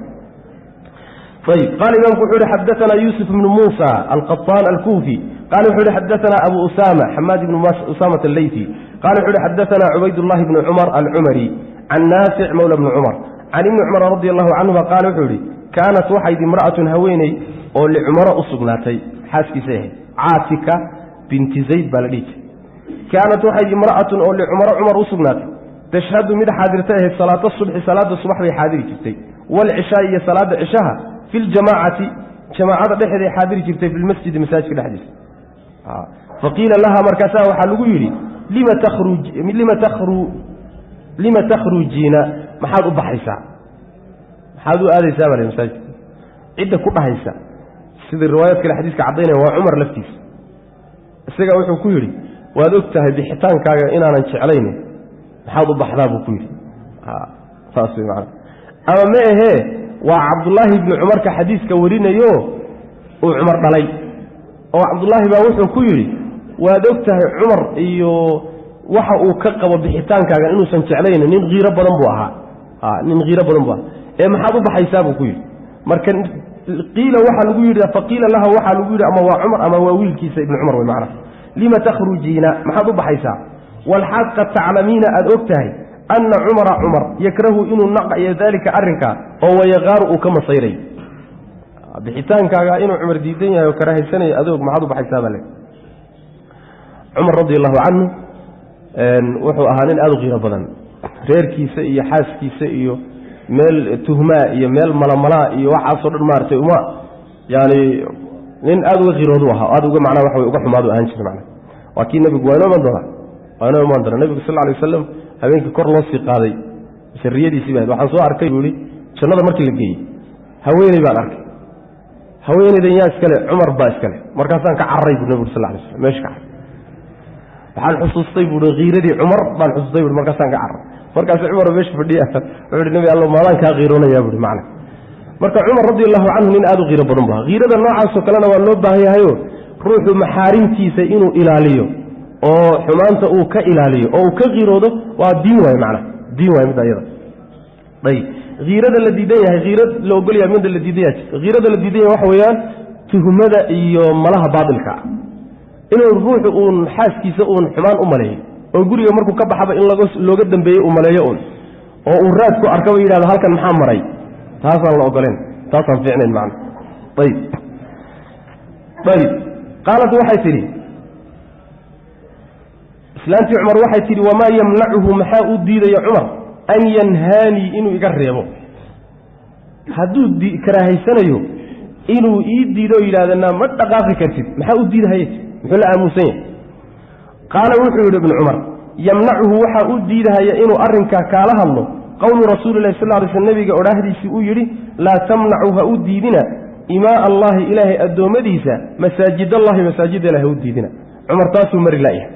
Ayib, qaala imaamku wuxuu yihi: xadaana Yuusuf ibnu Muusa Alqaطaan Alkuufi. Qala wuxuu yihi: xadaana Abu Usama Xamaad ibnu Usamat Alleyfi. Qala wuxu yihi: xadaana Cubaydullahi bnu Cumar Alcumari can Naafic mawla bni Cumar can Ibni Cumar radi allahu canhuma. Qaala wuxuu yihi: kaanat waxayd imra'atun haweeney oo licumaro u sugnaatay, xaaskiisay ahayd, Caatika binti Zayd baa la dhihi jiray. Kaanat waxayd imra'atun oo licumaro, Cumar u sugnaatay, tashhadu mid xaadirtay ahayd salaata subxi, salaada subax bay xaadiri jirtay, walcishaai iyo salaada cishaha, fi ljamaacati, jamaacada dhexeeday xaadiri jirtay, fi lmasjidi, masaajidka dhexdiisa. Faqiila laha, markaasaa waxaa lagu yidhi: lima takhrujiina, maxaad u baxaysaa, maxaad u aadaysaa baa la masaajidka? Cidda ku dhahaysa, sida riwaayaad kale xadiiska caddaynaya, waa Cumar laftiisa. Isagaa wuxuu ku yidhi: waad og tahay bixitaankaaga inaanan jeclayn, maxaad u baxdaa buu ku yidhi. Saas wey macana. Ama ma ahee, waa Cabdullaahi ibni Cumarka xadiiska warinayo uu Cumar dhalay, oo Cabdullaahi baa wuxuu ku yidhi: waad og tahay Cumar iyo waxa uu ka qabo bixitaankaagan inuusan jeclayn, nin khiiro badan buu ahaa, nin khiiro badan buu ahaa, ee maxaad u baxaysaa buu ku yidhi. Marka qiila waxaa lagu yidhi, faqiila laha waxaa lagu yidhi, ama waa Cumar ama waa wiilkiisa Ibni Cumar wey macna: lima takhrujiina, maxaad u baxaysaa, walxaad qad taclamiina aada og tahay anna Cumara, Cumar, yakrahu inuu naqayo daalika arrinkaa, oo wayaqaaru uu ka masayrayo bixitaankaaga inuu Cumar diidan yahay oo karaahaysanayo adoog, maxaad u baxaysaa baa le. Cumar radi allahu canhu wuxuu ahaa nin aada u qiiro badan. Reerkiisa iyo xaaskiisa iyo meel tuhmaa iyo meel malamalaa iyo waxaasoo dhan maaratay uma, yani nin aada uga qiiroodu ahaa, aada uga macnaha waxa wey uga xumaadu ahaan jiray macnaha. Waa kii nebigu, waa inoo iman doonaa, waa inoo iman doonaa, nebigu sal lla alay wasalam habeenkii kor loo sii qaaday siriyadiisii ba ahayd. Waxaan soo arkay buu yihi, jannada markii la geeyey haweeney baan arkay. Haweeneydan yaa iskale? Cumar baa iskale. Markaasaan ka cararay buu nebigu sal lla alay slam, meesha ka carray. Waxaan xusuustay buui kiiradii Cumar baan xusuustay bui, markaasaan ka carray. Markaasu Cumar meesha fadhiya wuxuu ihi: nebi Allo, maadaan kaa qiiroonayaa buui macna. Marka Cumar radi allahu canhu nin aada u qiiro badan bu ahaa. Kiirada noocaasoo kalena waa loo baahan yahayo, ruuxu maxaarimtiisa inuu ilaaliyo oo xumaanta uu ka ilaaliyo oo uu ka kiiroodo waa diin waay macna, diin waay midda iyada. Ayib, kiirada la diidan yahay, kiira la ogol yahay, midda la diidan yahay jirta. Kiirada la diidan yahay waxa weeyaan tuhmada iyo malaha baatilka ah, inuu ruuxu uun xaaskiisa uun xumaan u maleeyo, oo guriga markuu ka baxaba in looga dambeeyey uu maleeyo uun, oo uu raadku arkaba yidhahdo halkan maxaa maray. Taasaan la ogoleen, taasaan fiicnayn macna. Ayib ayib. Qaalat waxay tidhi islaantii Cumar, waxay tidhi: wamaa yamnacuhu, maxaa u diidaya Cumar, an yanhaanii, inuu iga reebo? Hadduu karaahaysanayo inuu ii diido o yidhahda naa ma dhaqaaqi kartid, maxaa u diidahaye? Muxuu la aamuusan yahay? Qaala wuxuu yidhi ibnu Cumar: yamnacuhu, waxaa u diidahaya inuu arrinkaa kaala hadlo qowlu rasuulilahi sal ly sl, nebiga odhaahdiisii uu yidhi: laa tamnacu, ha u diidina, imaa allahi, ilaahay addoommadiisa, masaajidallahi, masaajida ilahi ha u diidina. Cumar taasuu mari la'yahay.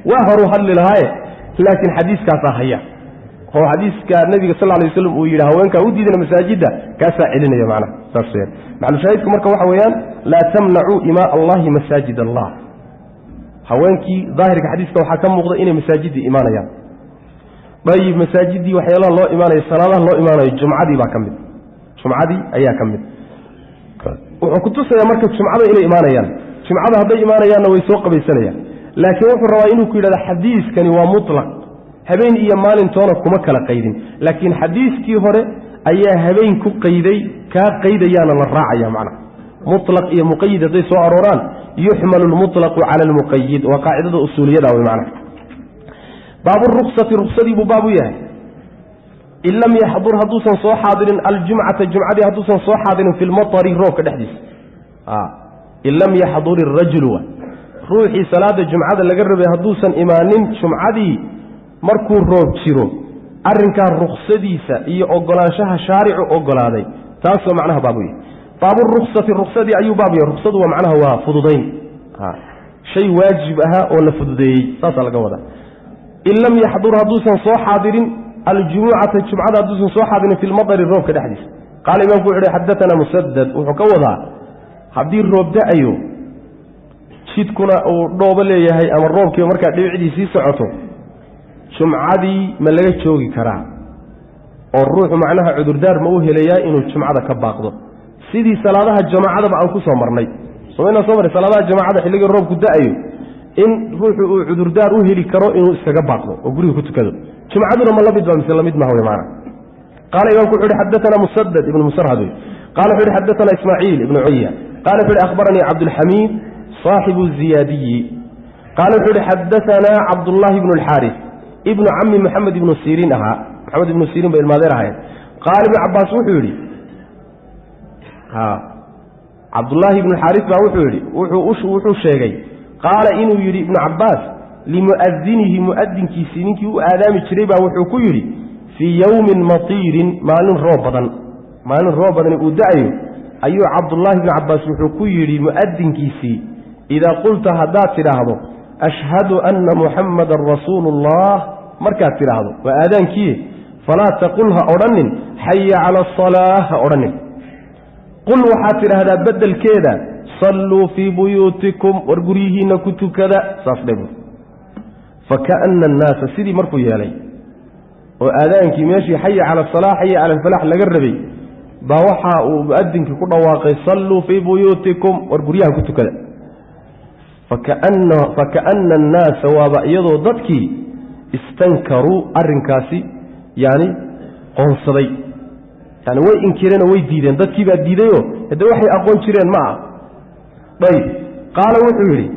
Waa horuu hadli lahaaye, laakiin xadiiskaasaa haya. Oo xadiiska nabiga sal lay waslam uu yidhi haweenkaa u diidana masaajidda, kaasaa celinaya macnaha. Saas weyaan maxalushaahidku. Marka waxa weeyaan, laa tamnacuu imaa allahi masaajid allah. Haweenkii daahirka xadiiska waxaa ka muuqda inay masaajiddii imaanayaan. Ayib, masaajiddii waxyaalaha loo imaanayo, salaadaha loo imaanayo, jumcadii baa ka mid, jumcadii ayaa ka mid. Wuxuu kutusayaa marka jumcada inay imaanayaan. Jumcada hadday imaanayaanna way soo qabaysanayaan, laakiin wuxuu rabaa inuu ku yidhahdo xadiiskani waa mutlaq, habeen iyo maalintoona kuma kala qaydin, laakiin xadiiskii hore ayaa habeen ku qayday, kaa qaydayaana la raacaya macnaha. Mutlaq iyo muqayid hadday soo arooraan, yuxmalu lmutlaqu cala almuqayid, waa qaacidada usuuliyada wey macnaha. Baaburuksati, ruksadii buu baab u yahay. In lam yaxdur, hadduusan soo xaadirin, aljumcata, jumcadii hadduusan soo xaadirin, fi lmatari, roobka dhexdiisa. In lam yaxdur irajulu, ruuxii salaada jumcada laga rabay hadduusan imaanin jumcadii markuu roob jiro, arrinkaa ruksadiisa iyo ogolaanshaha shaaricu ogolaaday, taasoo macnaha baabu yahay. Baaburuksati, ruksadii ayuu baab yahay. Ruksadu waa macnaha waa fududayn, shay waajib ahaa oo la fududeeyey, saasaa laga wadaa. In lam yaxdur, hadduusan soo xaadirin, aljumucata, jumcada hadduusan soo xaadirin, fi lmatari, roobka dhexdiisa. Qaala imaamku wuxu uhi xadatanaa musadad. Wuxuu ka wadaa haddii roob da-ayo, jidkuna uu dhoobo leeyahay ama roobkiiba markaa dhibicdii sii socoto, jumcadii ma laga joogi karaa oo ruuxu macnaha cudurdaar ma u helayaa inuu jumcada ka baaqdo, sidii salaadaha jamaacadaba aan ku soo marnay? Somaynaa soo marnay salaadaha jamaacada xilligii roobku da-ayo in ruuxu uu cudurdaar u heli karo inuu iskaga baaqdo oo guriga ku tukado. Jumcaduna ma la mid ba mise lamid maha wey maana? Qaala imaamku wuxu uhi xadatanaa musadad ibnu musarhad wey. Qala wuxu uhi xadatanaa ismaaciil ibnu cuya. Qala wuxu uhi akhbaranii cabdulxamiid saaxibu ziyaadiyi. Qaala wuxuu uhi xadatanaa cabdullaahi ibnu alxaaris ibnu cami maxamed ibnu siriin ahaa. Maxamed ibnu siriin bay ilmaadeer ahayen. Qaala ibnu cabaas wuxuu yidhi, Cabdullaahi ibnu xaaris baa wuxuu yidhi, wuxuu sheegay, qaala inuu yidhi ibnu cabaas limu'adinihi, mu'adinkiisii ninkii u aadaami jiray baa wuxuu ku yidhi fii yowmin matiirin, maalin roob badan, maalin roob badani uu da-ayo ayuu Cabdullaahi ibnu cabaas wuxuu ku yidhi mu'adinkiisii: idaa qulta, haddaad tidhaahdo, ashhadu anna muxammadan rasuulu ullah, markaad tidhaahdo, waa aadaankiie, falaa taqul, ha odhanin, xaya cala asalaa ha odhanin. Qul, waxaad tidhaahdaa beddelkeeda, salluu fii buyuutikum, war guryihiinna ku tukada, saas dhe buur. Fakaana annaasa, sidii markuu yeelay oo aadaankii meeshii xaya cala asalaa, xaya cala alfalaax laga rabay baa waxa uu mu'adinkii ku dhawaaqay salluu fii buyuutikum, war guryaha ku tukada. Fakaana annaasa, waaba iyadoo dadkii istankaruu arrinkaasi, yani qoonsaday, yani way inkireenoo way diideen, dadkii baa diidayoo haddee waxay aqoon jireen ma ah. Ayib, qaala wuxuu yidhi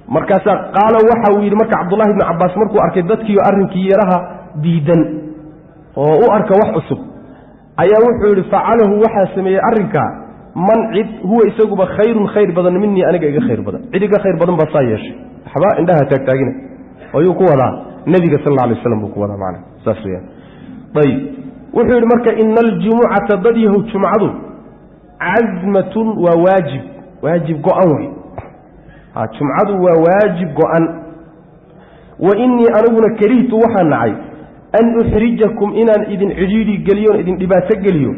markaasaa, qaala waxa uu yidhi marka Cabdullahi ibnu Cabaas markuu arkay dadkiio arrinkii yaraha diidan oo u arka wax cusub, ayaa wuxuu yidhi: facalahu, waxaa sameeyey arrinkaa, man, cid, huwa isaguba khayrun, khayr badan, minii, aniga iga khayr badan, cid iga khayr badan baa saa yeeshay. Waxba indhaha taagtaagina ayuu ku wadaa, nebiga sal alla alay waslam buu ku wadaa macana, saas weyaan. Ayib, wuxuu yidhi marka: ina aljumucata, dad yahow, jumcadu casmatun, waa waajib, waajib go-an wey. Jumcadu waa waajib go-an. Wa innii, aniguna, karihtu, waxaan nacay, an uxrijakum, inaan idin cidhiidhi geliyoon idin dhibaato geliyo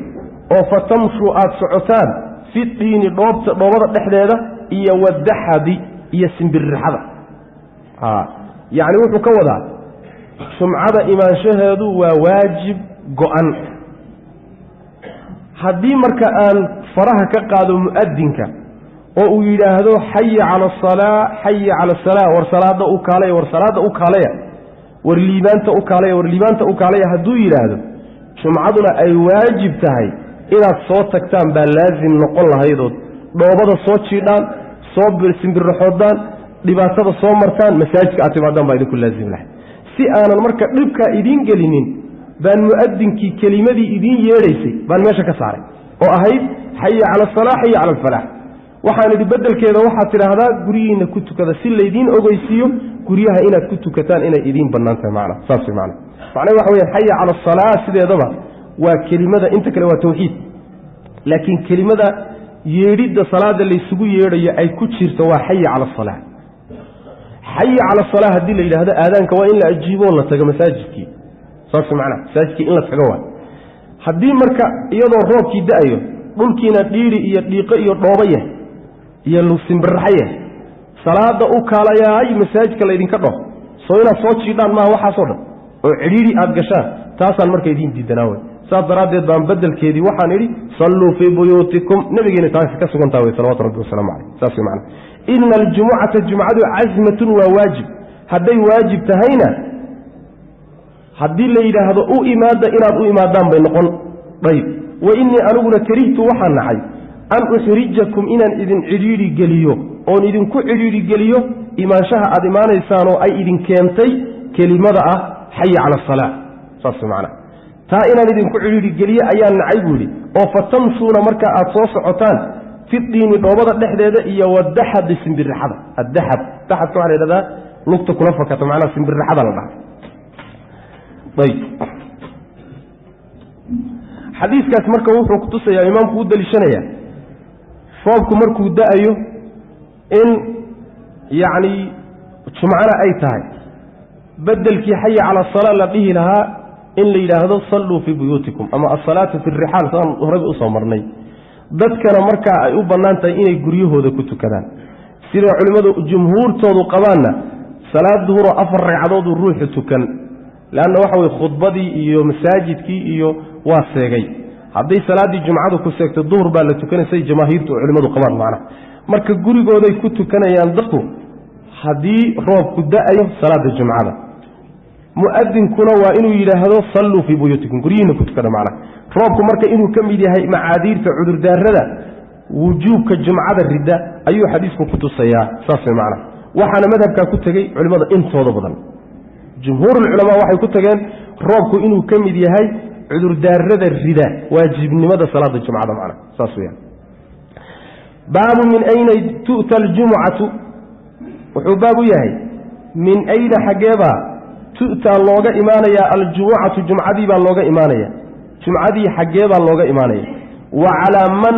oo fatamshuu, aada socotaan, fi diini, dhoobta, dhoobada dhexdeeda, iyo wadaxadi, iyo simbirixada. Yacni wuxuu ka wadaa jumcada imaanshaheedu waa waajib go-an. Haddii marka aan faraha ka qaado mu'adinka oo uu yidhaahdo xaya cala asalaa, xaya cala asalaa, war salaada u kaalaya, war salaada u kaalaya, war liibaanta u kaalaya, war liibaanta u kaalaya, hadduu yidhaahdo, jumcaduna ay waajib tahay, inaad soo tagtaan baa laasim noqon lahaydood dhoobada soo jiidhaan, soo simbirraxoodaan, dhibaatada soo martaan, masaajidka aad timaadaan baa idinku laazim lahay. Si aanan marka dhibkaa idiin gelinin baan mu'adinkii kelimadii idiin yeedhaysay baan meesha ka saaray oo ahayd xaya cala asalaa, xaya cala alfalaax. Waxaan idhi beddelkeeda waxaad tidhaahdaa guryihiinna ku tukada, si laydiin ogeysiiyo guryaha inaad ku tukataan inay idiin bannaan tahay. Macna saas way macna. Macnaha waxa weyaan xaya cala asalaa sideedaba waa kelimada, inta kale waa tawxiid, laakiin kelimada yeedhidda salaada laysugu yeedhayo ay ku jirto waa xaya cala asalaa. Xaya cala asalaa haddii la yidhaahdo, aadaanka waa in la ajiiboo la tago masaajidkii. Saas macnaha, masaajidkii in la tago waay. Haddii marka iyadoo roobkii da-ayo, dhulkiina dhiiri iyo dhiiqo iyo dhoobo yahay iyo simbiraxo yahay, salaada u kaalayaay masaajidka laydinka dhaho, soo inaad soo jiidhaan maaha waxaasoo dhan oo cidhiidhi aad gashaan. Taasaan marka idiin diidanaa wey. Saas daraaddeed baan bedelkeedii waxaan idhi salluu fii buyuutikum. Nabigeena taas ka sugantaa wey, salawatu rabbi wasalaamu caleyh. Saas wey macana. Ina aljumucata, jumcadu, casmatun, waa waajib. Hadday waajib tahayna, haddii la yidhaahdo u imaada, inaad u imaadaan bay noqon. Ayb. Wa innii, aniguna, karihtu, waxaan nacay, an uxrijakum, inaan idin cidhiidhi geliyo, oon idinku cidhiidhi geliyo imaanshaha aad imaanaysaan oo ay idin keentay kelimada ah xaya cala asalaa. Saas macana. Taa inaan idinku cidhiidhi geliyo ayaan nacay, buu yidhi, oo fatamsuuna, marka aad soo socotaan, fi diini, dhoobada dhexdeeda, iyo wadaxadi, simbirixada. Addaxad, daxadka waxa la yidhahdaa lugta kula fakato, macnaha simbirixada la dhaha. Ayb. Xadiiskaas marka wuxuu kutusayaa, imaamku u daliishanayaa, roobku markuu da-ayo in yacni jumcana ay tahay, bedelkii xaya cala asalaa la dhihi lahaa in la yidhaahdo salluu fii buyuutikum ama asalaatu fi rixaal, sidaan horeyba usoo marnay. Dadkana markaa ay u bannaan tahay inay guryahooda ku tukadaan. Sida culimmadu jumhuurtoodu qabaanna, salaad duhuroo 4 ragcadooduu ruuxu tukan, leanna waxa weye khudbadii iyo masaajidkii iyo waa seegay. Hadday salaaddii jumcadu ku seegto, duhur baa la tukanay, say jamaahiirtu oo culimmadu qabaan macnaha. Marka gurigooday ku tukanayaan dadku haddii roobku da-ayo salaada jumcada. Muadinkuna waa inuu yidhaahdo salluu fii buyuutikum, guryihiina ku tukada macnaha. Roobku marka inuu ka mid yahay macaadiirta, cudurdaarada wujuubka jumcada ridda ayuu xadiisku ku tusayaa. Saas way macnaha. Waxaana madhabkaa ku tegey culimmada intooda badan. Jumhuurulculamaa waxay ku tageen roobku inuu ka mid yahay cudurdaarada rida waajibnimada salaada jumcada macnaha. Saas weyaan. Baabu min ayna tu'ta aljumucatu. Wuxuu baab u yahay min ayna, xaggeebaa, tu'taa, looga imaanayaa, aljumucatu, jumcadii baa looga imaanaya. Jumcadii xaggeebaa looga imaanaya? Wa calaa man,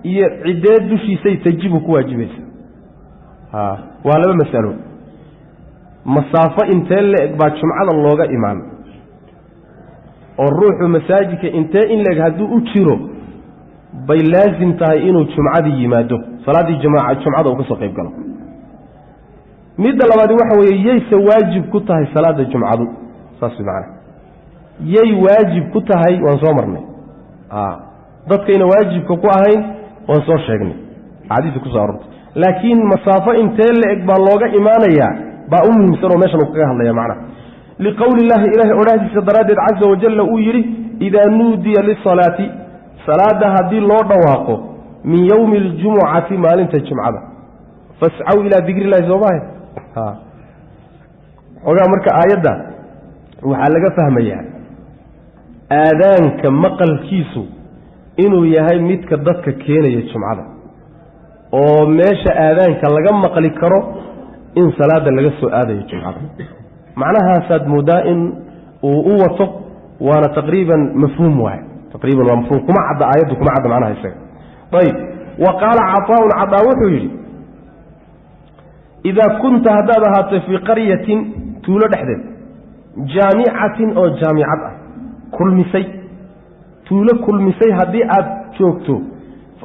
iyo ciddee dushiisay, tajibu, ku waajibaysa? Waa laba masalo. Masaafo intee la-eg baa jumcada looga imaan, oo ruuxu masaajidka intee in la-eg hadduu u jiro bay laasim tahay inuu jumcadii yimaado, salaaddii jamaaca jumcada uu ka soo qayb galo? Midda labaadi waxa weeye, yayse waajib ku tahay salaadda jumcadu? Saas macana. Yay waajib ku tahay waan soo marnay. Dadkayna waajibka ku ahayn waan soo sheegnay, axaadiista kuso aroortay. Laakiin masaafo intee la-eg baa looga imaanayaa baa u muhiimsan oo meeshan uu kaga hadlaya macnaha. Liqowli illaahi, ilaahay odhahdiisa daraaddeed, caza wajalla uu yidhi: idaa nuudiya lisalaati, salaadda haddii loo dhawaaqo, min yowmi aljumucati, maalinta jumcada, fascaw ilaa dikri illahi. Soo maaha? Xoogaa marka aayadda waxaa laga fahmayaa aadaanka maqalkiisu inuu yahay midka dadka keenaya jumcada, oo meesha aadaanka laga maqli karo in salaada laga soo aadayo jumcada. Macnahaasaad moodaa in uu u wato, waana taqriiban mafhuum waay, taqriiban waa mafhuum. Kuma cadda aayaddu, kuma cadda macnaha isaga. Ayib. Wa qaala caطaaun, cadaa wuxuu yidhi: idaa kunta, haddaad ahaato, fii qaryatin, tuulo dhexdeed, jaamicatin, oo jaamicad ah, kulmisay, tuulo kulmisay haddii aad joogto,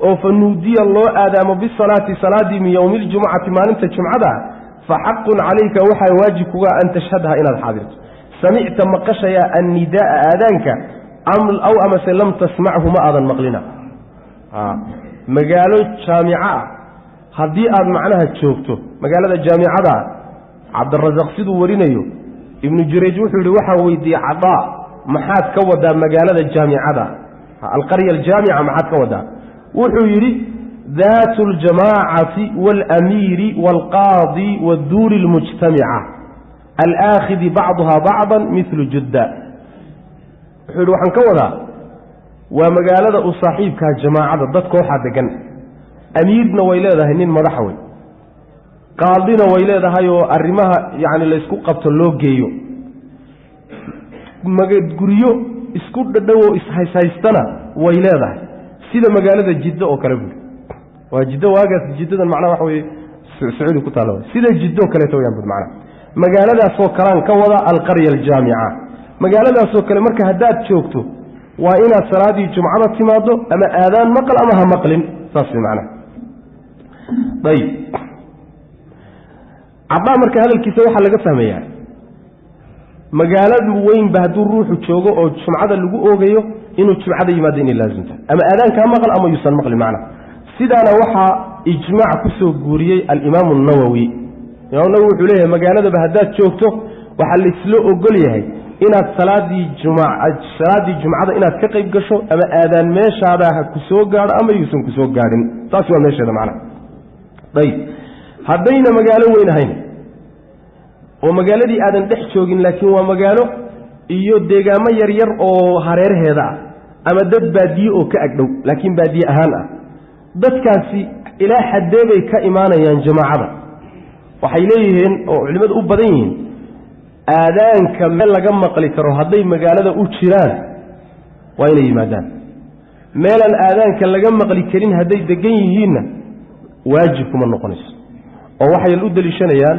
oo fa nuudiya, loo aadaamo, bisalaati, salaaddii, min yowmi aljumucati, maalinta jumcada, fa xaqun calayka, waxaa waajib kuga, an tashhadha, inaad xaadirto. Samicta, maqashayaa, annidaaa, aadaanka, aw amase lam tasmachu, ma aadan maqlina. Magaalo jaamico ah haddii aad macnaha joogto, magaalada jaamicada, Cabdirasaaq siduu warinayo, Ibnu Jurayj wuxuu yidhi: waxaan weydiiyey Cadaa, maxaad ka wadaa magaalada jaamicada, alqarya aljaamica maxaad ka wadaa? Wuxuu yidhi: daatu aljamaacati waalamiiri waalqaadi waduuri almujtamica alaakhidi bacduha bacdan milu judda. Wuxuu yidhi: waxaan ka wadaa waa magaalada u saaxiibkaa jamaacada, dad kooxaa degan, amiirna way leedahay, nin madaxa wey, qaadina way leedahay, oo arrimaha yacni laysku qabto loo geeyo, guryo isku dhadhowoo ishayshaystana way leedahay, sida magaalada Jiddo oo kale, buuri. Waa Jiddo waagaas, Jiddadan macnaha waxa weye Sacuudi ku taalla, sida Jiddo kaleeto wayaan bud macnaha. Magaaladaasoo kalaan ka wada alqarya aljaamica. Magaaladaasoo kale marka haddaad joogto waa inaad salaadii jumcada timaado, ama aadaan maqal ama ha maqlin, saas way macnaha. Ayib, Cadaa marka hadalkiisa waxaa laga fahmayaa magaalada weynba hadduu ruuxu joogo oo jumcada lagu oogayo inuu jumcada yimaado inay laazimta, ama aadaanka ha maqal ama yuusan maqlin macnaha. Sidaana waxaa ijmaac ku soo guuriyey Alimaamu Nawowi. Imaam Nawowi wuxuu leeyahay magaaladaba haddaad joogto waxaa laisla ogol yahay inaad salaaddii jumcada inaad ka qayb gasho, ama aadaan meeshaadaa ha ku soo gaadho ama yuusan ku soo gaadhin, taas waa meesheeda macnaha. Ayib, haddayna magaalo weyn ahayn oo magaaladii aadan dhex joogin, laakiin waa magaalo iyo deegaamo yaryar oo hareeraheeda ah ama dad baadiye oo ka agdhow, laakiin baadiye ahaan ah, dadkaasi ilaa xaddee bay ka imaanayaan jamaacada? Waxay leeyihiin oo culimmadu u badan yihiin, aadaanka meel laga maqli karo hadday magaalada u jiraan waa inay yimaadaan, meelaan aadaanka laga maqli karin hadday degan yihiinna waajib kuma noqonayso. Oo waxay u deliishanayaan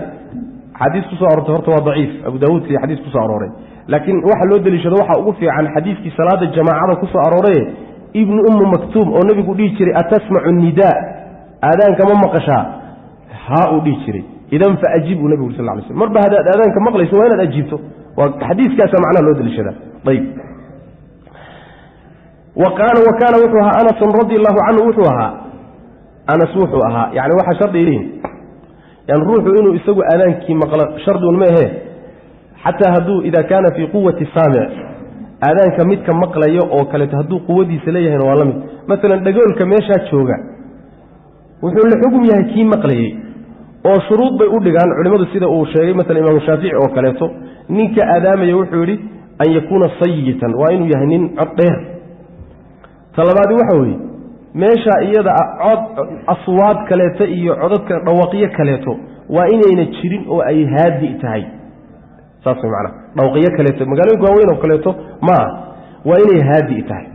xadiis ku soo aroortay, horta waa daciif, Abu Daawuudka iyo xadiis ku soo arooray, laakiin waxa loo deliishado waxaa ugu fiican xadiiskii salaada jamaacada ku soo arooraye Ibnu Ummu Maktuum, oo nebigu dhihi jiray: "Atasmacu nidaa?" Aadaanka ma maqashaa? Haa, uu dhihi jiray. "Idan fa ajib," uu nebigu uri sal lay slam. Marba haddaad aadaanka maqlayso waa inaad ajiibto. Waa xadiiskaasa macnaha loo deliishadaa. Ayib, wa kaana wuxuu ahaa Anasun radi allahu canhu, wuxuu ahaa Anas, wuxuu ahaa, yani waxaa shardi leeyihin, yani ruuxu inuu isagu aadaankii maqlo shardun maehe, xataa hadduu ida kaana fii quwati saamic, aadaanka midka maqlayo oo kaleeto hadduu quwadiisa leeyahayna waa la mid. Masalan dhagoolka meeshaa jooga wuxuu la xugum yahay kii maqlayey, oo shuruud bay u dhigaan culimmadu, sida uu sheegay masalan Imaamu Shaafici oo kaleeto. Ninka aadaamaya wuxuu yidhi an yakuuna sayitan, waa inuu yahay nin cod dheer. Ta labaadi waxa weeye meesha iyada cod aswaad kaleeto iyo codadka dhawaqyo kaleeto waa inayna jirin oo ay haadi tahay, saas way macnaha. Dhawaqyo kaleeto magaalooyinka waaweyn oo kaleeto maaha, waa inay haadi tahay,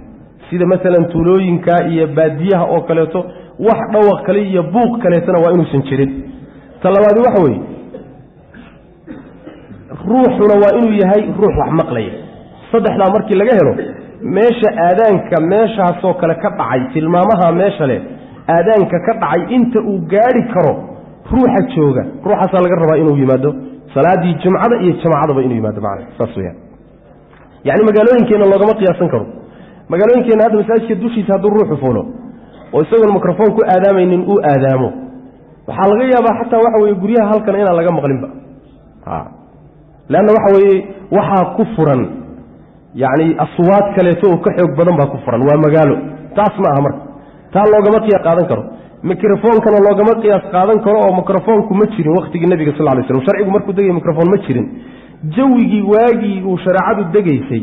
sida masalan tuulooyinka iyo baadiyaha oo kaleeto, wax dhawaq kale iyo buuq kaleetona waa inuusan jirin. Ta labaadi waxa weeye ruuxuna waa inuu yahay ruux wax maqlaya. Saddexdaa markii laga helo meesha aadaanka meeshaasoo kale ka dhacay, tilmaamaha meesha leh aadaanka ka dhacay inta uu gaadhi karo ruuxa jooga, ruuxaasaa laga rabaa inuu yimaado salaaddii jumcada iyo jamaacadaba inuu yimaado macna, saas weyaan. Yacni magaalooyinkeenna loogama qiyaasan karo. Magaalooyinkeenna hadda masaajidka dushiisa hadduu ruuxu fuulo oo isagoon mikrofoon ku aadaamaynin uu aadaamo, waxaa laga yaabaa xataa waxa weye guryaha halkan inaan laga maqlinba, leanna waxa weeye waxaa ku furan yacni aswaad kaleeto oo ka xoog badan baa ku furan, waa magaalo. Taas ma aha marka, taa loogama qiyaas qaadan karo, mikrofoonkana loogama qiyaas qaadan karo, oo mikrofoonku ma jirin wakhtigii nebiga sal lay slam. Sharcigu markuu degay mikrofon ma jirin. Jawigii waagii uu shareecadu degaysay,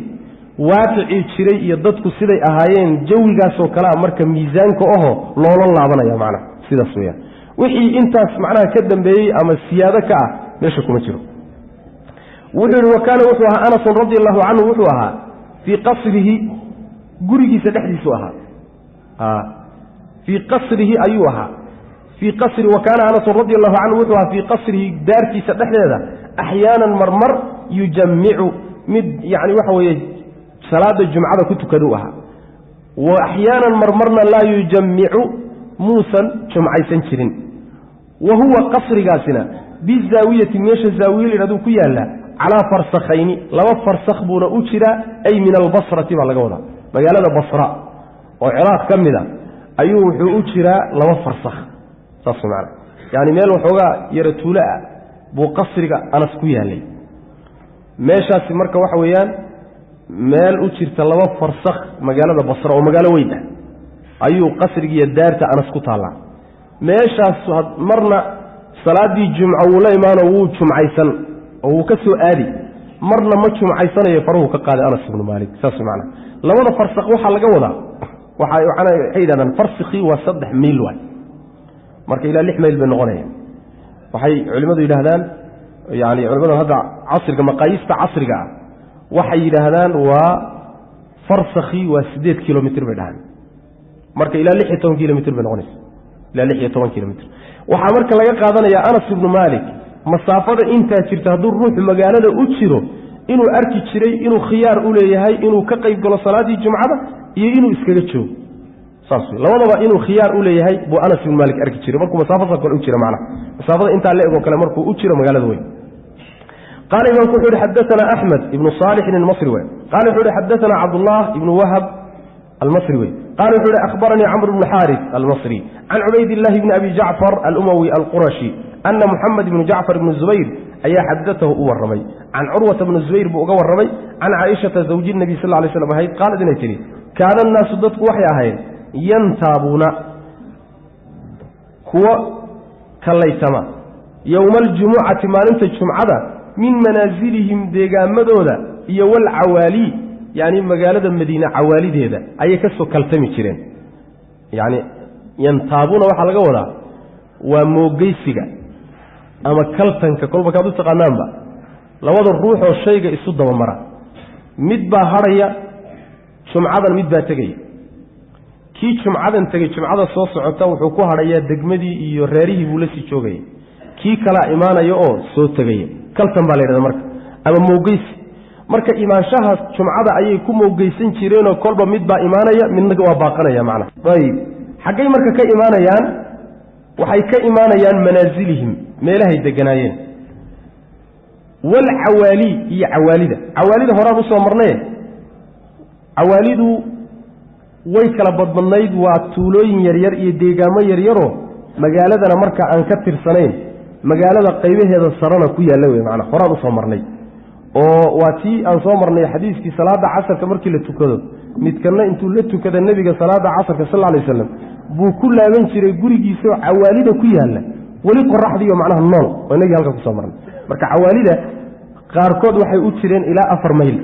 waaqicii jiray iyo dadku siday ahaayeen, jawigaasoo kalea marka miisaanka aho loola laabanaya macnaha, sidaas weyaan. Wixii intaas macnaha ka dambeeyey ama siyaado ka ah meesha kuma jiro. Wuxuu yihi: wa kaana wuxuu ahaa Anasun radi allahu canhu, wuxuu ahaa fii qasrihi, gurigiisa dhexdiisu ahaa, fii qasrihi ayuu ahaa, fii qasri. Wa kaana Anasun radi allahu canhu wuxuu ahaa fii qasrihi, daartiisa dhexdeeda, axyaanan marmar yujammicu, mid yacni waxa weeye salaada jumcada ku tukaduu ahaa, wa axyaanan marmarna laa yujammicu, muusan jumcaysan jirin. Wa huwa qasrigaasina bizaawiyati, meesha zaawiye layidhahduu ku yaallaa, calaa farsakhayni, 2 farsakh buuna u jiraa, ay min albasrati baa laga wadaa, magaalada Basra oo Ciraaq ka mid a ayuu wuxuu u jiraa 2 farsakh, saas macana. Yaani meel waxoogaa yara tuulo ah buu qasriga Anas ku yaallay meeshaasi. Marka waxa weeyaan meel u jirta 2 farsakh magaalada Basra oo magaalo weyn ah ayuu qasrigiiyo daarta Anas ku taallaa. Meeshaas marna salaaddii jumco wuu la imaanoo wuu jumcaysan oo wuu ka soo aadi, marna ma jumcaysanayo, faruhu ka qaaday Anas ibnu Maalik, saas macana. 2da farsakh waxaa laga wadaa, waxay yidhahdaan farsikii waa 3 mayl waay, marka ilaa 6 mayl bay noqonayaan. Waxay culimmadu yidhaahdaan, yani culimadu hadda casriga maqaayiista casriga ah waxay yidhaahdaan waa farsakhii waa 8 kilomitr bay dhahaan, marka ilaa 16 kilomitr bay noqonaysa, ilaa 16 kilomitr. Waxaa marka laga qaadanayaa Anas ibnu Maalik masaafada intaa jirta hadduu ruuxu magaalada u jiro Inuu arki jiray inuu khiyaar u leeyahay inuu ka qayb galo salaaddii jumcada iyo inuu iskaga joogo, saas wey, labadaba inuu khiyaar u leeyahay buu Anas ibnu Maalik arki jiray markuu masaafada kale u jiro, macnaha masaafada intaa la egoo kale markuu u jiro magaalada weyn. Qaala imaamku wuxuu yihi xadaana Axmed ibnu Saalixin almasri wey. Qala wuxuu yihi xadaana Cabdullah ibnu Wahab almasri wey. Qala wuxuu yihi akhbaranii Camr bnu Xaaris almasri can Cubaydillahi bni Abi Jacfar alumawi alqurashi ana Muxamed ibnu Jacfar ibnu Zubayr ayaa xadatahu u warramay, can Curwata bni Zubayr buu uga warramay, can Caaishata zawji nabiy sal lay slam ahayd, qaalad inay tidhi: kaana annaasu, dadku waxay ahayd, yantaabuuna, kuwo kallaytama, yowma aljumucati, maalinta jumcada, min manaasilihim, deegaamadooda, iyo walcawaalii, yacni magaalada Madiine cawaalideeda ayay ka soo kaltami jireen. Yacni yantaabuuna waxaa laga wadaa waa moogeysiga ama kaltanka, kolba kaad u taqaanaanba, labada ruuxoo shayga isu dabamara. Mid baa hadhaya jumcadan, mid baa tegaya. Kii jumcadan tegey, jumcada soo socota wuxuu ku hadhayaa degmadii iyo reerihii buu la sii joogaya. Kii kalaa imaanaya oo soo tegaya. Kaltan baa la yidhahda marka, ama moogeysi. Marka imaanshaha jumcada ayay ku moogeysan jireenoo kolba mid baa imaanaya, midna waa baaqanaya macnaha. Ayib, xaggay marka ka imaanayaan? Waxay ka imaanayaan manaasilihim, meelahay deganaayeen, walcawaalii, iyo cawaalida. Cawaalida horaan usoo marnaye, cawaalidu way kala badbadnayd. Waa tuulooyin yaryar iyo deegaamo yaryaroo magaaladana marka aan ka tirsanayn, magaalada qaybaheeda sarena ku yaalla wey macnaa. Horaan usoo marnay oo waa tii aan soo marnay xadiiskii salaada casarka markii la tukado, midkanna intuu la tukada nebiga salaada casarka sal alay waslam buu ku laaban jiray gurigiisaoo cawaalida ku yaalla, weli qoraxdiiyo macnaha nool, oo inagii halka kusoo marnay. Marka cawaalida qaarkood waxay u jireen ilaa 4 mayl,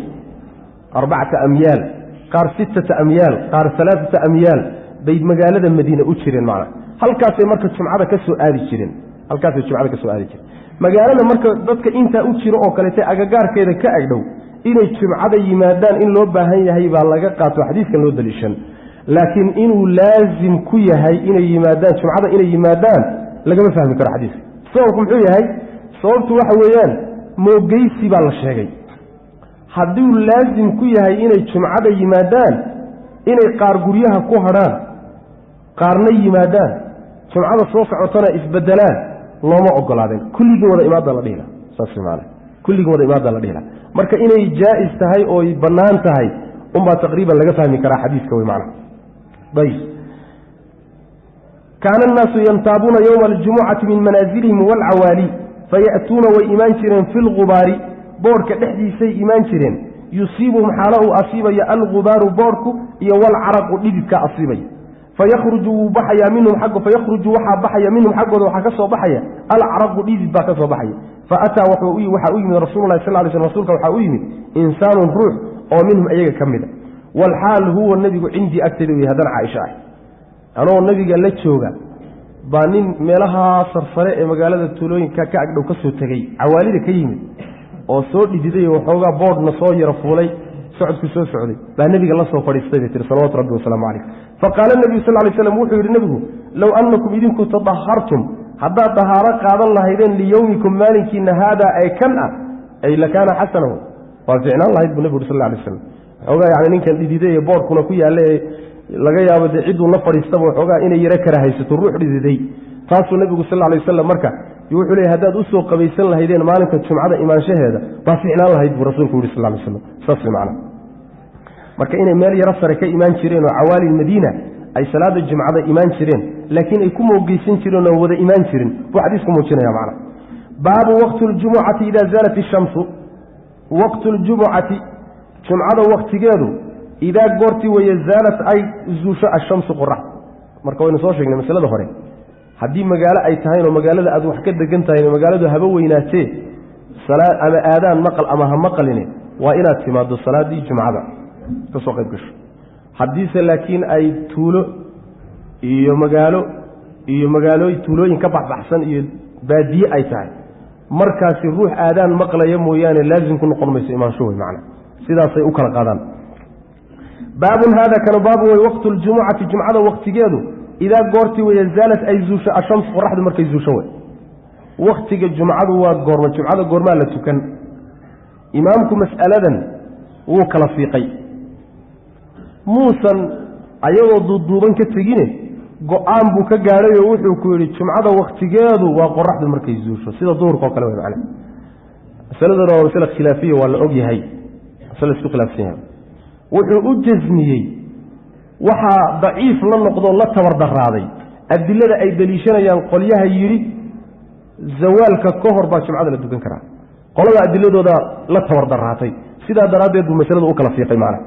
4 amyaal, qaar 6 amyaal, qaar 3 amyaal bay magaalada Madiine u jireen macnaha. Halkaasay marka jumcada ka soo aadi jireen, halkaasay jumcada ka soo aadi jireen magaalada. Marka dadka intaa u jiro oo kaleeta agagaarkeeda ka agdhow inay jumcada yimaadaan in loo baahan yahay baa laga qaato xadiiskan loo daliishan, laakiin inuu laasim ku yahay inay yimaadaan jumcada, inay yimaadaan lagama fahmi karo xadiiska. Sababku muxuu yahay? Sababtu waxa weeyaan moogeysi baa la sheegay. Hadduu laasim ku yahay inay jumcada yimaadaan, inay qaar guryaha ku hadhaan, qaarna yimaadaan, jumcada soo socotana isbedelaan, looma ogolaadeen. Kulligii wada imaada la dhihi laha, saas maana, kulligii wada imaada la dhihi laha. Marka inay jaa'is tahay ooy bannaan tahay unbaa taqriiban laga fahmi karaa xadiiska wey macna. Ayib, kaana annaasu yantaabuuna yowma aljumucati min manaasilihim waalcawaali, faya'tuuna, way imaan jireen, fi lgubaari, boodhka dhexdiisay imaan jireen, yusiibuhum, xaalo uu asiibaya, algubaaru, boodhku, iyo walcaraqu, dhididka asiibaya. Fayakhruju, wuu baxayaa, minhum agg fayakhruju, waxaa baxaya, minhum, xaggooda waxaa ka soo baxaya, alcaraqu, dhidid baa ka soo baxaya. Fa ataa, waxaa u yimid rasuululahi sal ly sl, rsulka waxaa u yimid insaanun, ruux oo minhum, iyaga ka mida, walxaal huwa nebigu cindii, agteeda u yahay. Haddana Caaisha ah, anoo nabiga la jooga baa nin meelaha sarsare ee magaalada tuulooyinka ka agdhow ka soo tegey, cawaalida ka yimid oo soo dhididay oo waxoogaa boodhna soo yaro fuulay, socodku soo socday, baa nebiga la soo fadhiistay bay tiri, salawatu rabbi wasalaamu calayh. Faqaala nebiyu sal lay slam, wuxuu yidhi nebigu: low annakum, idinku, tadahartum, haddaad dahaaro qaadan lahaydeen, liyowmikum, maalinkiina, haadaa, ee kan ah, ay lakaana xasanahu, waa fiicnaan lahayd, buu nebigu uri sal lay slam. Waxoogaa yani ninkan dhididay ee boodhkuna ku yaalla ee laga yaabo dee cidduu la fadhiistaba waxoogaa inay yaro kara haysato ruux dhididay, taasuu nebigu sal lay wasalam marka wuxuu leeyay haddaad usoo qabaysan lahaydeen maalinka jumcada imaanshaheeda baa fiicnaan lahayd, buu rasuulku yihi sal lay slam. Saas way macana. Marka inay meel yaro sare ka imaan jireen oo cawaali madiina ay salaada jumcada imaan jireen, laakiin ay ku moogeysan jireen oo wada imaan jirin, buu xadiisku muujinaya macna. Baabu waqti ljumucati idaa zaalat ishamsu. Waqtu ljumucati, jumcada waqtigeedu, idaa goortii weeye, zaalat, ay zuusho, ashamsu, qorax. Marka waynu soo sheegnay masalada hore. Haddii magaalo ay tahayno, magaalada aad wax ka degan tahayno, magaaladu haba weynaatee, ama aadaan maqal ama ha maqaline, waa inaad timaado salaaddii jumcada, ka soo qayb gasho. Haddiise laakiin ay tuulo iyo magaalo iyo magaalo tuulooyin ka baxbaxsan iyo baadiye ay tahay, markaasi ruux aadaan maqlaya mooyaane laasim ku noqon mayso imaansho wey macna. Sidaasay u kala qaadaan. Baabun haada kanu baabun wey. Waqtu ljumucati, jumcada waqtigeedu, idaa goortii weye, zaalat, ay zuusho, ashams, qoraxdu markay zuusho wey. Waktiga jumcadu waa goorma? Jumcada goormaa la tukan? Imaamku mas'aladan wuu kala fiiqay, muusan ayadoo duuduuban ka tegine, go-aan buu ka gaadhay oo wuxuu ku yidhi jumcada wakhtigeedu waa qoraxdu markay zuusho, sida duhurka oo kale wey macnaha. Masaladana waa masale khilaafiya, waa la og yahay, masale isku khilaafsan yahay. Wuxuu u jasmiyey waxaa daciif la noqdoo la tabardaraaday adilada ay deliishanayaan qolyaha yidhi zawaalka ka hor baa jumcada la dukan karaa. Qolada adiladooda la tabardaraatay, sidaa daraaddeed buu masalada u kala fiiqay macnaha.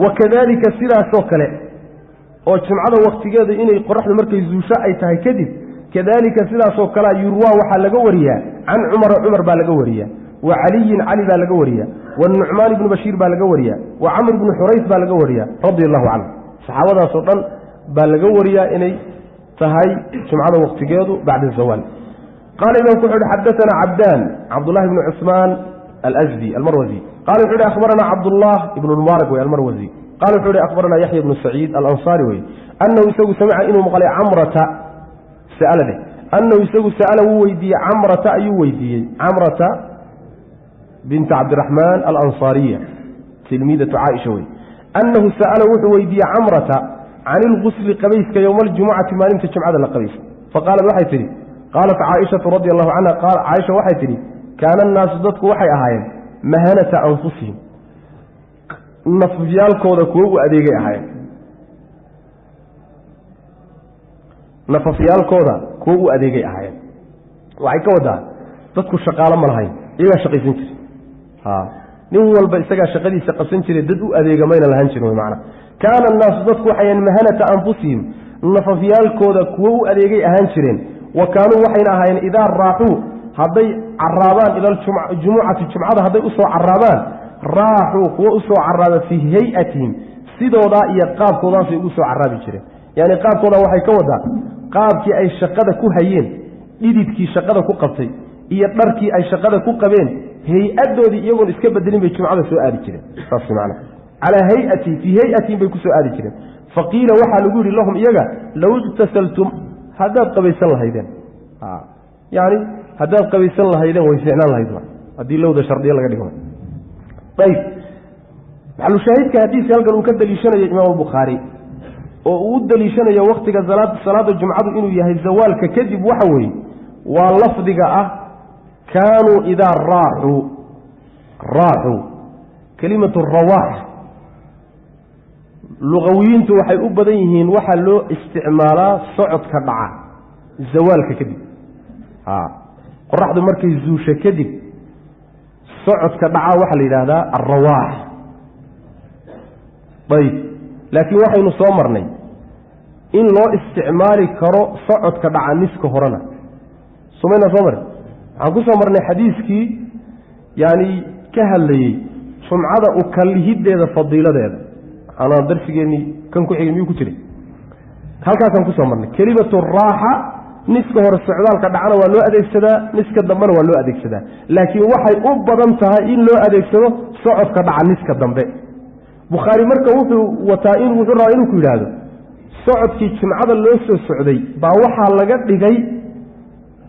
Wakadalika sidaasoo kale oo jumcada wakhtigeeda inay qoraxdu markay zuusho ay tahay kadib, kadalika sidaasoo kalea yurwaa waxaa laga wariyaa can Cumara, Cumar baa laga wariyaa, wa Caliyin, Cali baa laga wariyaa, wanucmaan ibnu Bashiir baa laga wariyaa, wa Camr ibnu Xurays baa laga wariyaa, radia allahu canhu. Saxaabadaasoo dhan baa laga wariyaa inay tahay jumcada wakhtigeedu bacda zawaal. Qaala imaamku wuxu uhi: xadaana Cabdaan, Cabdullahi bnu Cusmaan Alsdi Almarwasi. Qala wuxu uhi: akhbarana Cabdullah ibnu Mubaarak wey Almarwasi. Qala wuxuu uhi: akhbarana Yaxya ibnu Saciid Alansaari wey, anahu isagu samica inuu maqlay Camrata sa'ala dheh, anahu isagu sa'ala wuu weydiiyey, Camrata ayuu weydiiyey, Camrata binta Cabdiraxmaan Alansaariya, tilmiidatu Caaisha wey. Anahu sa'ala wuxuu weydiiyey Camrata can ilgusli, qabayska, yowma aljumucati, maalinta jumcada la qabaysa. Faqaalat waxay tidhi, qaalat Caaishatu radi allahu canha, Caaisha waxay tidhi: kaana annaasu, dadku waxay ahaayeen, mahanata anfusihim, nafafyaalkooda kuwo u adeegay ahaayeen, nafafyaalkooda kuwo u adeegay ahaayeen. Waxay ka wadaa dadku shaqaalo ma lahayn, iyagaa shaqaysan jiray, nin walba isagaa shaqadiisa qabsan jiray, dad u adeega mayna lahaan jirin wy macana. Kaana annaasu, dadku waxay mahanata anfusihim, nafafyaalkooda kuwo u adeegay ahaan jireen. Wa kaanuu waxayna ahaayeen, idaa raaxuu, hadday caraabaan, ila aljumucati, jumcada hadday usoo caraabaan, raaxuu kuwo usoo caraaba fii hay-atihim, sidoodaa iyo qaabkoodaasay ugu soo caraabi jireen. Yani qaabkoodaa waxay ka wadaa qaabkii ay shaqada ku hayeen, dhididkii shaqada ku qabtay iyo dharkii ay shaqada ku qabeen, hay-adoodii iyagoon iska bedelin bay jumcada soo aadi jireen. Saas man calaa hayati, fii hay-atihim bay kusoo aadi jireen. Faqiila waxaa lagu yidhi lahum iyaga: low iktasaltum, haddaad qabaysan lahaydeen, yani haddaad qabaysan lahaydeen way fiicnaan lahayd, haddii lowda shardiyo laga dhigo. Ayb, maxalushaahidka xadiiska halkan uu ka daliishanayo Imaamu Bukhaari oo uu u daliishanayo wakhtiga salaada jumcadu inuu yahay zawaalka kadib, waxa weeye waa lafdiga ah kaanuu idaa raaxuu. Raaxuu, kelimatu rawaax luqawiyiintu waxay u badan yihiin waxaa loo isticmaalaa socodka dhaca zawaalka kadib, qoraxdu markay zuusho kadib socodka dhacaa waxaa la yidhaahdaa alrawaax. Ayb, laakiin waxaynu soo marnay in loo isticmaali karo socodka dhaca niska horena, somaynaa soo marin? Waxaan ku soo marnay xadiiskii yani ka hadlayey jumcada u kalihiddeeda fadiiladeeda, anaa darsigeennii kan ku xigay miyuu ku jiray? Halkaasaan kusoo marnay kelimatu raaxa. Niska hore socdaalka dhacana waa loo adeegsadaa, niska dambena waa loo adeegsadaa, laakiin waxay u badan tahay in loo adeegsado socodka dhaca niska dambe. Bukhaari marka wuxuu wataa in wuxuu rabaa inuu ku yidhaahdo socodkii jimcada loo soo socday baa waxaa laga dhigay,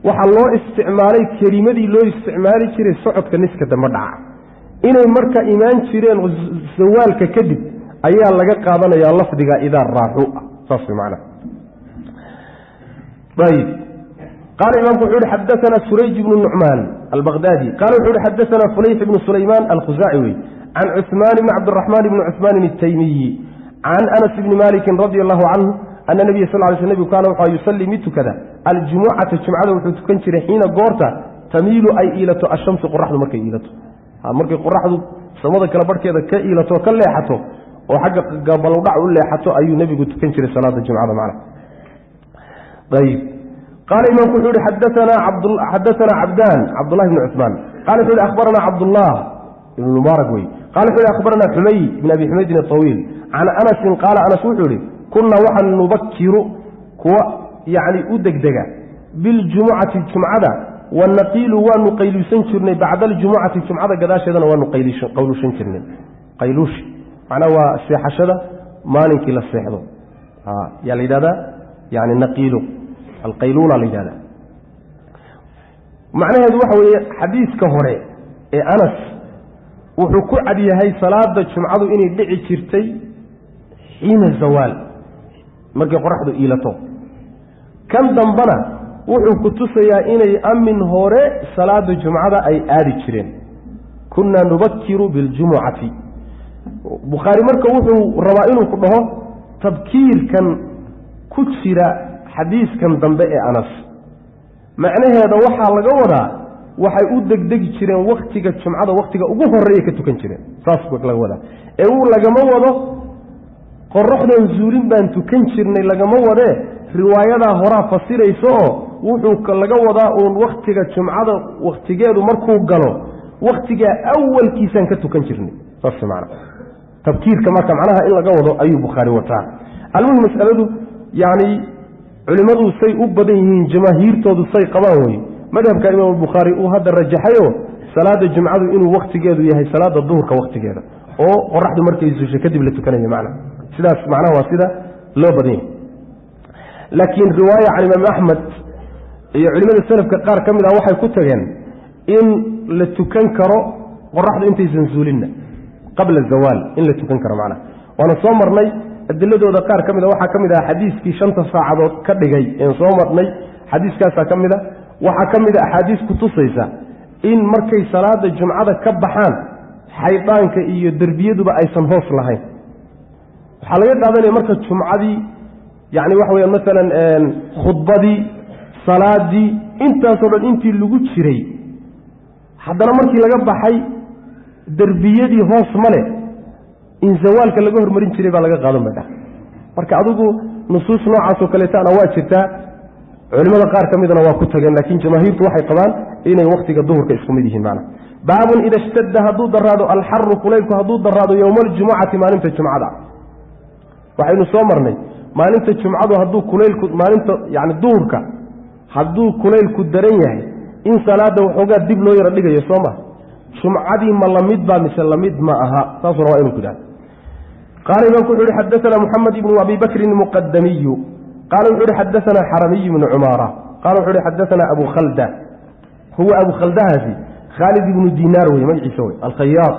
waxaa loo isticmaalay kelimadii loo isticmaali jiray socodka niska dambe dhaca. Inay marka imaan jireen zawaalka kadib ayaa laga qaadanayaa lafdiga idaa raaxu ah, saas way macnaha. Ayb, qaala imaamku wuxuu uhi: xadaana Surayj ibnu Nucmaan Albaqdaadi. Qala wuxu uhi: xadaana Fulayx ibnu Sulaymaan Alkhusaaci wey, can Cuثmaan ibni Cabdiraxmaan ibni Cuثmaan Ataymiyi, can Anas ibni Malikin radi allahu canhu ana nabiya sal ly sl nebigu kaana wuxua yusallii mid tukada aljumucata, jumcada wuxuu tukan jiray, xiina goorta tamiilu ay iilato ashamsu, qoraxdu markay iilato, markay qoraxdu samada kale barhkeeda ka iilato, ka leexato oo xagga gabalowdhac u leexato ayuu nebigu tukan jiray salaada jumcada macna. Ayb, qaala imaamku wuxuu ihi: xadaana Cabdaan, Cabdullahi bni Cuثmaan. Qala wuxu uhi: akhbarana Cabdullah ibn Mubaarak wey. Qala wuxu uhi: akhbarana Xumay ibn Abi Xumaydin aطawiil, can Anasin qaala Anas wuxuu ihi: kunaa waxaan nubakiru kuwa yacni u degdega biljumucati, jumcada, wanaqiilu waanu qayluusan jirnay, bacda aljumucati, jumcada gadaasheedana waanu qayluushan jirnay. Qayluushi macnaha waa seexashada maalinkii la seexdo yaa la yidhahdaa, yani naqiilu alqayluula la yidhahdaa. Macnaheedu waxa weeye xadiiska hore ee Anas wuxuu ku cad yahay salaada jumcadu inay dhici jirtay xiina zawaal, markay qoraxdu iilato. Kan dambena wuxuu ku tusayaa inay amin hore salaada jumcada ay aadi jireen. Kunaa nubakiru biljumucati. Bukhaari marka wuxuu rabaa inuu ku dhaho tabkiirkan ku jira xadiiskan dambe ee Anas macnaheeda waxaa laga wadaa waxay u degdegi jireen wakhtiga jumcada, wakhtiga ugu horeeya ka tukan jireen, saas laga wadaa. Ee uu lagama wado qoraxdan zuulin baan tukan jirnay, lagama wadee. Riwaayadaa horaa fasiraysa oo wuxuu laga wadaa uun wakhtiga jumcada wakhtigeedu markuu galo wakhtigaa awalkiisaan ka tukan jirnay, saas macna. Tabkiirka marka macnaha in laga wado ayuu Bukhaari wataa. Almuhim, masaladu yacni culimmadu say u badan yihiin, jamaahiirtoodu say qabaan wey madhabka Imaamulbukhaari uu hadda rajaxayo, salaada jumcadu inuu wakhtigeedu yahay salaada duhurka wakhtigeeda oo qoraxdu markay zuushay kadib la tukanayo. Macna sidaas macnaha waa sida loo badan yahay. Laakiin riwaaya can Imaam Axmed iyo culimada salafka qaar ka mid ah waxay ku tageen in la tukan karo qoraxdu intaysan zuulinna, qabla zawaal in la tukan karo macnaha. Waana soo marnay adiladooda qaar ka mid a, waxaa ka mid aha xadiiskii 5 saacadood ka dhigay een soo marnay, xadiiskaasaa ka mid a. Waxaa ka mid a axaadiis kutusaysa in markay salaada jumcada ka baxaan xaydaanka iyo derbiyaduba aysan hoos lahayn. Waxaa laga qaadanaya marka jumcadii, yacni waxa weya masalan khudbadii, salaadii, intaasoo dhan intii lagu jiray, haddana markii laga baxay derbiyadii hoos ma leh, in zawaalka laga hormarin jiray baa laga qaadan bay dhah. Marka adigu nusuus noocaasoo kaleetana waa jirtaa, culimada qaar ka midana waa ku tageen, laakiin jamaahiirtu waxay qabaan inay wakhtiga duhurka isku mid yihiin macna. Baabun ida ishtadda hadduu daraado alxaru, kulaylku hadduu daraado, yowma aljumucati, maalinta jumcada. Waxaynu soo marnay maalinta jumcadu hadduu kulaylku, maalinta yani duhurka hadduu kulaylku daran yahay, in salaada waxoogaa dib loo yaro dhigayo, soo ma? Jumcadii ma lamid baa mise lamid ma aha? Saasuu rabaa inuu ku yidhahdo. Qaala imaamku wuxu uhi xadaana Moxamed ibnu Abi Bakrin Muqadamiyu, qaala wuxu uhi xadaana Xaramiy ibnu Cumaara, qaala wuxu uhi xadaana Abu Khalda. Huwa Abu Khaldahaasi Khaalid ibnu Dinaar wey magaciisa, wey Alkhayaat.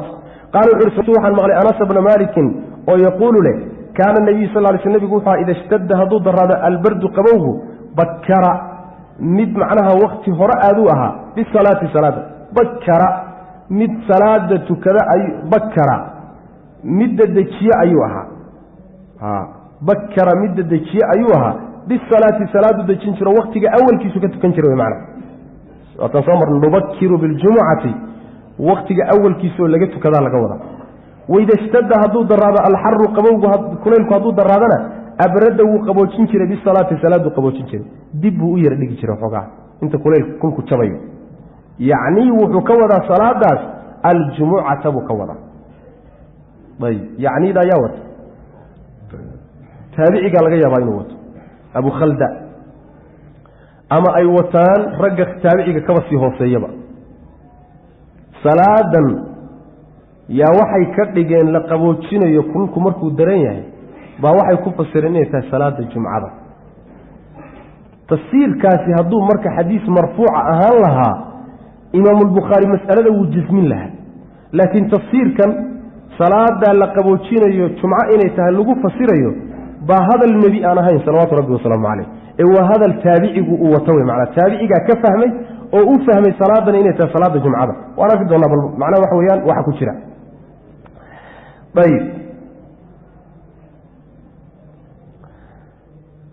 Qaala wuxu uhi waxaan maqlay Anas bna Malikin oo yaquulu leh: kaana nabiyu sal ly sl, nebigu wuxuu aha ida ishtadda hadduu daraado albardu qabowgu, bakara, mid macnaha wakti hore aaduu ahaa bisalaati salaada, bakara mid salaada tukada ay, bakara midda dejiye ayuu ahaa, bakara midda dejiye ayuu ahaa bisalaati, salaadu dejin jiro, waktiga awalkiisu ka tukan jira wey macna. Waataan soo marna nubakiru biljumucati, waktiga awalkiisaoo laga tukadaa laga wadaa. Waida ishtadda hadduu daraado alxaru qabowgu, kulaylku hadduu daraadana, abradda wuu qaboojin jiray bisalaati, salaaduu qaboojin jiray, dib buu u yara dhigi jiray xoogaa inta kulaylku kulku jabayo. Yacnii wuxuu ka wadaa salaadaas aljumucata buu ka wadaa. Ayib, yacniida ayaa wata, taabicigaa laga yaabaa inuu wato Abu Khalda, ama ay wataan ragga taabiciga kaba sii hooseeyaba. Salaadan yaa waxay ka dhigeen la qaboojinayo kulku markuu daran yahay baa waxay ku fasireen inay tahay salaada jumcada. Tafsiirkaasi hadduu marka xadiis marfuuca ahaan lahaa, Imaamulbukhaari mas'alada wuu jismin lahaa, laakiin tafsiirkan salaadaa la qaboojinayo jumco inay tahay lagu fasirayo baa hadal nebi aan ahayn salawaatu rabbi wasalaamu caleyh, ee waa hadal taabicigu uu wato wey macnaa. Taabicigaa ka fahmay oo u fahmay salaadan inay tahay salaada jumcada. Waan arki doonaa bal macnaha waxa weeyaan waxa ku jira. Ayib,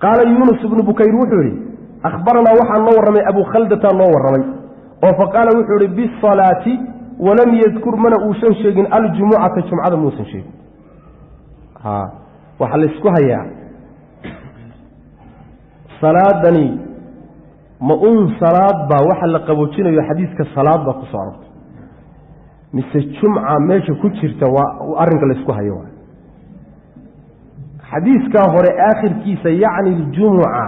qaala Yuunus ibnu Bukayr wuxuu yihi akhbaranaa waxaa noo warramay Abu Khaldataa noo warramay, oo faqaala wuxuu yihi bisalaati, walam yadkur mana uusan sheegin aljumucata, jumcada muusan sheegin. Waxaa laysku hayaa salaadani ma un salaad baa waxa la qaboojinayo, xadiiska salaad baa ku soo arortay, mise jumca meesha ku jirta? Waa arrinka laysku hayo. Waay xadiiskaa hore aakhirkiisa yacni aljumuca,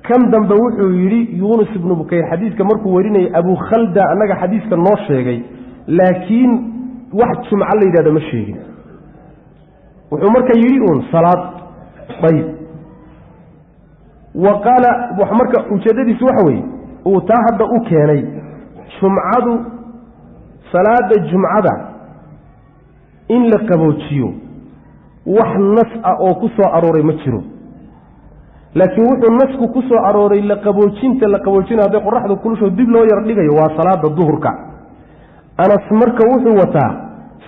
kan dambe wuxuu yidhi Yuunus ibnu Bukayr xadiiska markuu warinayay Abu Khalda annaga xadiiska noo sheegay, laakiin wax jumco la yidhahdo ma sheegin, wuxuu marka yidhi uun salaad. Ayib, wa qaala marka ujeeddadiisu waxa weeye uu taa hadda u keenay jumcadu Salaada jumcada in la qaboojiyo wax nas ah oo ku soo arooray ma jiro, laakiin wuxuu nasku ku soo arooray la qaboojinta la qaboojina hadday qoraxdu kulusho dib loo yar dhigayo waa salaada duhurka. Anas marka wuxuu wataa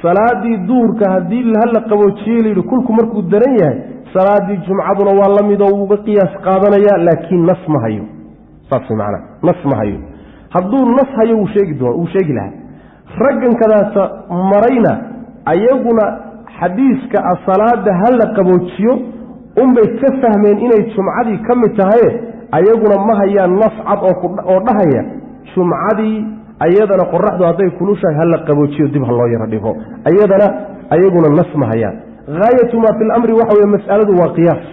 salaadii duhurka haddii hala qaboojiyey layidhi kulku markuu daran yahay, salaadii jumcaduna waa la midoo wuuga qiyaas qaadanaya, laakiin nas ma hayo. Saas macnaa, nas ma hayo. Hadduu nas hayo wuu sheegi doon, wuu sheegi lahaa. Raggankadaasa marayna ayaguna xadiiska ah salaada ha la qaboojiyo unbay ka fahmeen inay jumcadii ka mid tahaye, ayaguna ma hayaan nas cad oo dhahaya jumcadii ayadana qoraxdu hadday kulushahay ha la qaboojiyo dib ha loo yaro dhigo, ayadana ayaguna nas ma hayaan. Haayatu maa fi lamri waxa weye mas'aladu waa qiyaas,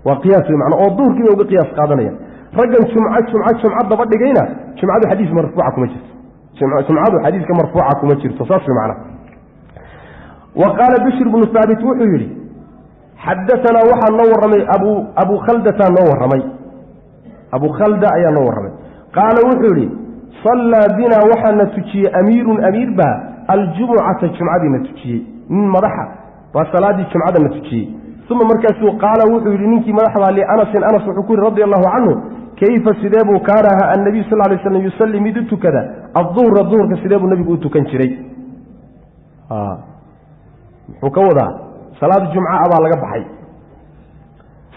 waa qiyaas wey macnaa, oo duhurkii bay uga qiyaas qaadanayaan. Raggan jumco jumco jumco daba dhigayna jumcadu xadiis marfuuca kuma jirto, jumcadu xadiiska marfuuca kuma jirto, saas wey macnaa. Wa qaala Bishr bnu Haabit wuxuu yidhi: xadaanaa waxaa noo warramay Abu Khaldataa noo warramay, Abu Khalda ayaa noo warramay. Qaala wuxuu yidhi: sallaa binaa waxaana tujiyey amiirun amiir baa aljumucata jumcadiina tujiyey, nin madaxa baa salaaddii jumcada na tujiyey. Uma markaasuu qaala wuxuu yidhi ninkii madaxdaa lianasin, Anas wuxuu ku yidhi radi allahu canhu: kayfa sidee buu kaana ahaa annabiyu sal lay slam yusallii mid u tukada aduhra duhurka, sidee buu nabigu u tukan jiray? Muxuu ka wadaa? Salaad jumca a baa laga baxay.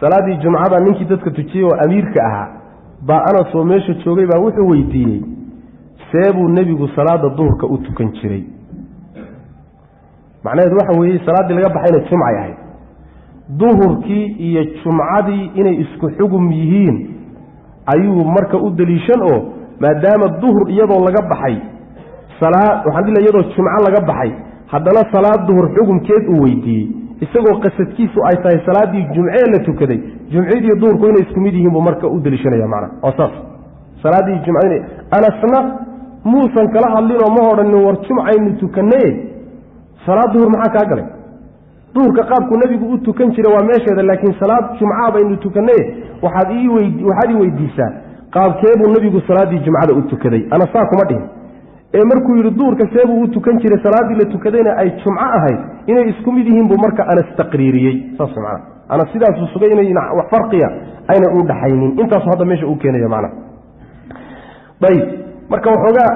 Salaaddii jumcada ninkii dadka tujiyey oo amiirka ahaa baa Anas oo meesha joogay baa wuxuu weydiiyey: see buu nebigu salaada duhurka u tukan jiray? Macnaheedu waxa weeye salaaddii laga baxayna jumcay ahayd, duhurkii iyo jumcadii inay isku xugum yihiin ayuu marka u deliishan, oo maadaama duhur iyadoo laga baxay salaa waxaan dila iyadoo jumco laga baxay haddana salaad duhur xugumkeed uu weydiiyey, isagoo qasadkiisu ay tahay salaaddii jumcee la tukaday, jumcadiiyo duhurku inay isku mid yihiin buu marka u deliishanaya macna. Oo saas salaaddii jumca Anasna muusan kala hadlinoo ma odhanin war jumcaynu tukanaye salaad duhur maxaa kaa galay? Duhurka qaabku nebigu u tukan jira waa meesheeda, laakiin salaad jumcaa baynu tukanaye waxaad ii weydiisaa qaabkeebuu nebigu salaaddii jumcada u tukaday. Ana saa kuma dhihin ee markuu yidhi duhurka seebuu u tukan jiray salaaddii la tukadayna ay jumco ahayd, inay isku mid yihiin buu marka Anas taqriiriyey. Saas macna, Anas sidaasuu sugay inay wax farqiya ayna u dhaxaynin. Intaasu hadda meesha uu keenaya macna. Ayib, marka waxoogaa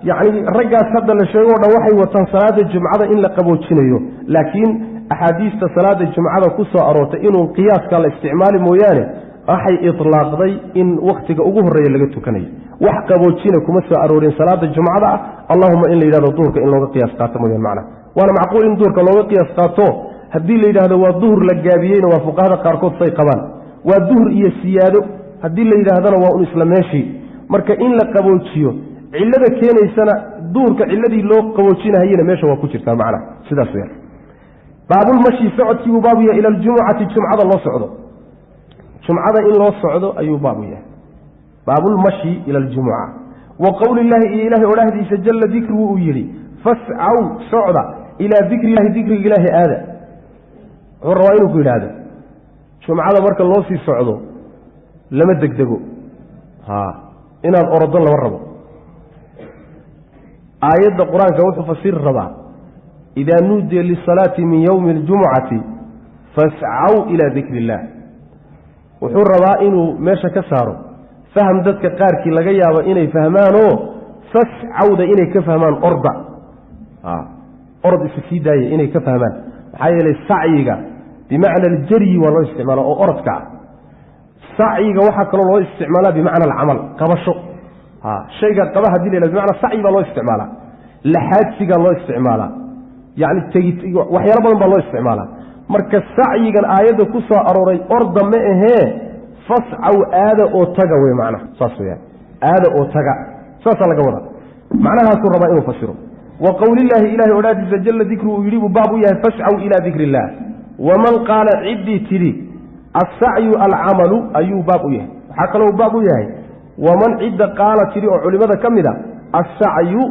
yacni raggaas hadda la sheego o dhan waxay wataan salaada jumcada in la qaboojinayo, laakiin axaadiista salaada jumcada ku soo aroortay inuu qiyaaska la isticmaali mooyaane waxay itlaaqday in wakhtiga ugu horreeya laga tukanayo. Wax qaboojina kuma soo aroorin salaada jumcada ah, allahuma in la yidhahdo duhurka in looga qiyaas qaato mooyane macna. Waana macquul in duhurka looga qiyaas qaato haddii la yidhahdo waa duhur la gaabiyeyna, waa fuqahada qaarkood say qabaan, waa duhur iyo siyaado haddii la yidhaahdana waa un isla meeshii. Marka in la qaboojiyo cillada keenaysana duhurka cilladii loo qaboojinahayena meesha waa ku jirtaa macna, sidaas weyaan. Baabulmashi socodkiibuu baabu yahay ila aljumucati, jumcada loo socdo, jumcada in loo socdo ayuu baabu yahay. Baabulmashi ila aljumuca wa qowlillaahi iyo ilaahay odhahdiisa jalla dikruhu uu yidhi: fascaw socda ilaa dikrillahi, dikriga ilaahi aada. Wuxuu rabaa inuu ku yidhaahdo jumcada marka loo sii socdo lama degdego, inaad orodo lama rabo. Aayadda qur-aanka wuxuu fasiri rabaa: idaa nuudiya lisalaati min yowmi aljumucati fascaw ilaa dikri illaah. Wuxuu rabaa inuu meesha ka saaro faham dadka qaarkii laga yaabo inay fahmaanoo fascawda inay ka fahmaan orda, orod isu sii daaya inay ka fahmaan. Maxaa yeelay sacyiga bimacna aljaryi waa loo isticmaala oo orodka ah. Sacyiga waxaa kaloo loo isticmaalaa bimacna alcamal, qabasho. Shayga qaba hadii la yhahdo bimacnaa sacyi baa loo isticmaalaa, laxaadsigaa loo isticmaalaa, yacni tegi waxyaalo badan baa loo isticmaalaa. Marka sacyigan aayadda ku soo arooray orda ma ahee, fascaw aada oo taga wey macnaha, saas weyaan, aada oo taga saasaa laga wadaa, macnahaasuu rabaa inuu fasiro. Wa qowlillaahi ilahay odhaadiisa jalla dikru uu yidhi buu baab u yahay: fascaw ilaa dikri illaah. Waman qaala ciddii tidhi assacyu alcamalu ayuu baab u yahay. Waxaa kaloo baab u yahay waman cidda qaala tidhi oo culimmada ka mid a assacyu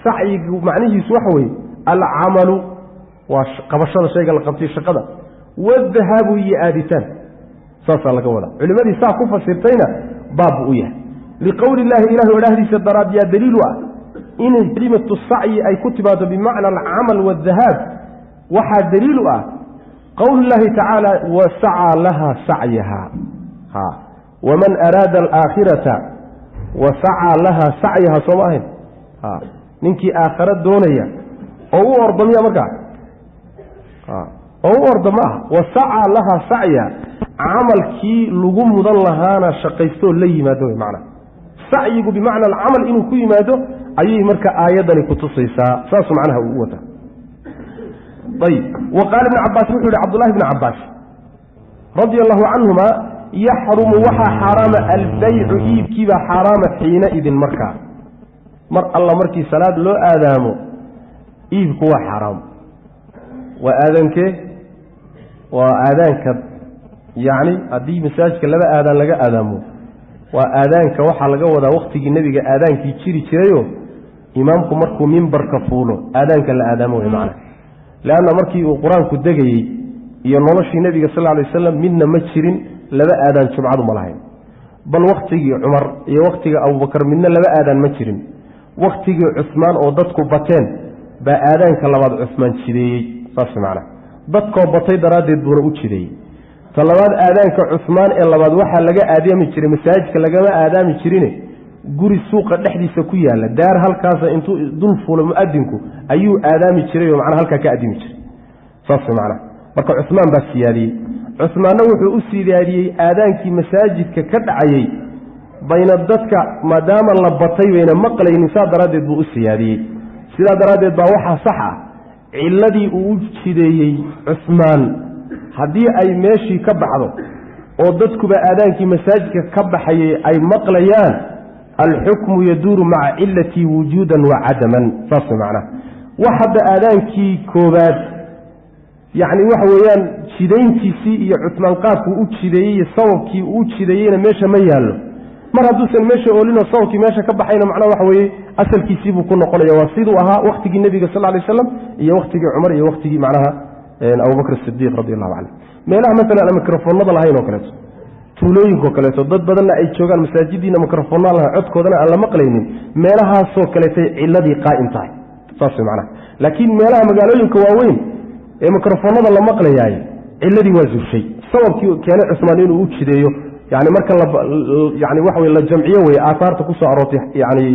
sacyigu macnihiisu waxa weeye alcamalu waa qabashada shayga la qabtay, shaqada, wadahaabu iyo aaditaan, saasaa laga wadaa. Culimmadii saa ku fasirtayna baab buu u yahay. Liqowli illaahi ilahay odhahdiisa daraad yaa daliilu ah: In kelimatu sacyi ay ku timaado bimacna alcamal waadahaab waxaa daliil u ah qowlu llahi tacaala wasacaa laha sacyaha. Ha, waman araada alaakhirata wasacaa laha sacyaha, sooma ahayn? Ha, ninkii aakhara doonaya oo u orda miya markaa? Oo u orda ma aha. Wasacaa laha sacya, camalkii lagu mudan lahaana shaqaystoo la yimaado wey macna. Sacyigu bimacna alcamal inuu ku yimaado ayay marka aayaddani kutusaysaa, saasuu macnaha uu u wataa. Ayib. Wa qaala ibnu cabaas, wuxuu yihi Cabdullahi bni Cabaas radia allahu canhuma: yaxrumu, waxaa xaaraama, albaycu, iibkiibaa xaaraama, xiinaidin, markaa mar alla markii salaad loo aadaamo iibku waa xaaraam. Waa aadankee? Waa aadaanka, yacni haddii masaajidka laba aadaan laga aadaamo, waa aadaanka waxaa laga wadaa wakhtigii nebiga aadaankii jiri jirayo, imaamku markuu mimbarka fuulo aadaanka la aadaamo wey macna. Leanna markii uu qur-aanku degayey iyo noloshii nebiga sal lla alay wasalam midna ma jirin laba aadaan jumcadu ma lahayn. Bal wakhtigii Cumar iyo wakhtiga Abubakar midna laba aadaan ma jirin. Wakhtigii Cusmaan oo dadku bateen baa aadaanka labaad Cusmaan jideeyey, saas macna. Dadkoo batay daraaddeed buuna u jideeyey. Ta labaad, aadaanka Cusmaan ee labaad waxaa laga aadaami jiray, masaajidka lagama aadaami jirine, guri suuqa dhexdiisa ku yaalla, daar halkaasa intuu dul fuulo muadinku ayuu aadaami jiray oo macnaa halkaa ka addimi jiray, saas macna. Marka Cusmaan baa siyaadiyey. Cusmaanna wuxuu u siyaadiyey aadaankii masaajidka ka dhacayey bayna dadka, maadaama la batay bayna maqlaynin, saa daraaddeed buu u siyaadiyey. Sidaa daraaddeed baa waxaa sax ah cilladii uu u jideeyey Cusmaan haddii ay meeshii ka baxdo oo dadkuba aadaankii masaajidka ka baxayay ay maqlayaan, alxukmu yaduuru maca cilatii wujuudan wa cadaman, saas macnaha. Wax hadda aadaankii koobaad, yacni waxa weeyaan, jidayntiisii iyo Cusmaan qaabkuu u jideeyey iyo sababkii uu jideeyeyna meesha ma yaallo. Mar hadduusan meesha oolinoo sababkii meesha ka baxayna, macnaha waxa weeye asalkiisiibuu ku noqonaya, waa siduu ahaa wakhtigii nebiga sal lay slam iyo wakhtigii Cumar iyo wakhtigii macnaha Abubakr Sidiiq radi allahu canhu. Meelaha maalan aan mikrofoonada lahayn oo kaleeto, tuulooyinkao kaleeto, dad badanna ay joogaan, masaajidiina mikrofoonna laha, codkoodana aan la maqlaynin, meelahaasoo kaleetay ciladii qaa'im tahay, saas way macnaha. Laakiin meelaha magaalooyinka waaweyn ee mikrofoonada la maqlayaay ciladii waa zushay, sababkii keenay Cusmaan inuu u jideeyo. Yani marka yani waxa wey la jamciyo wey aaaarta kusoo aroortay, yani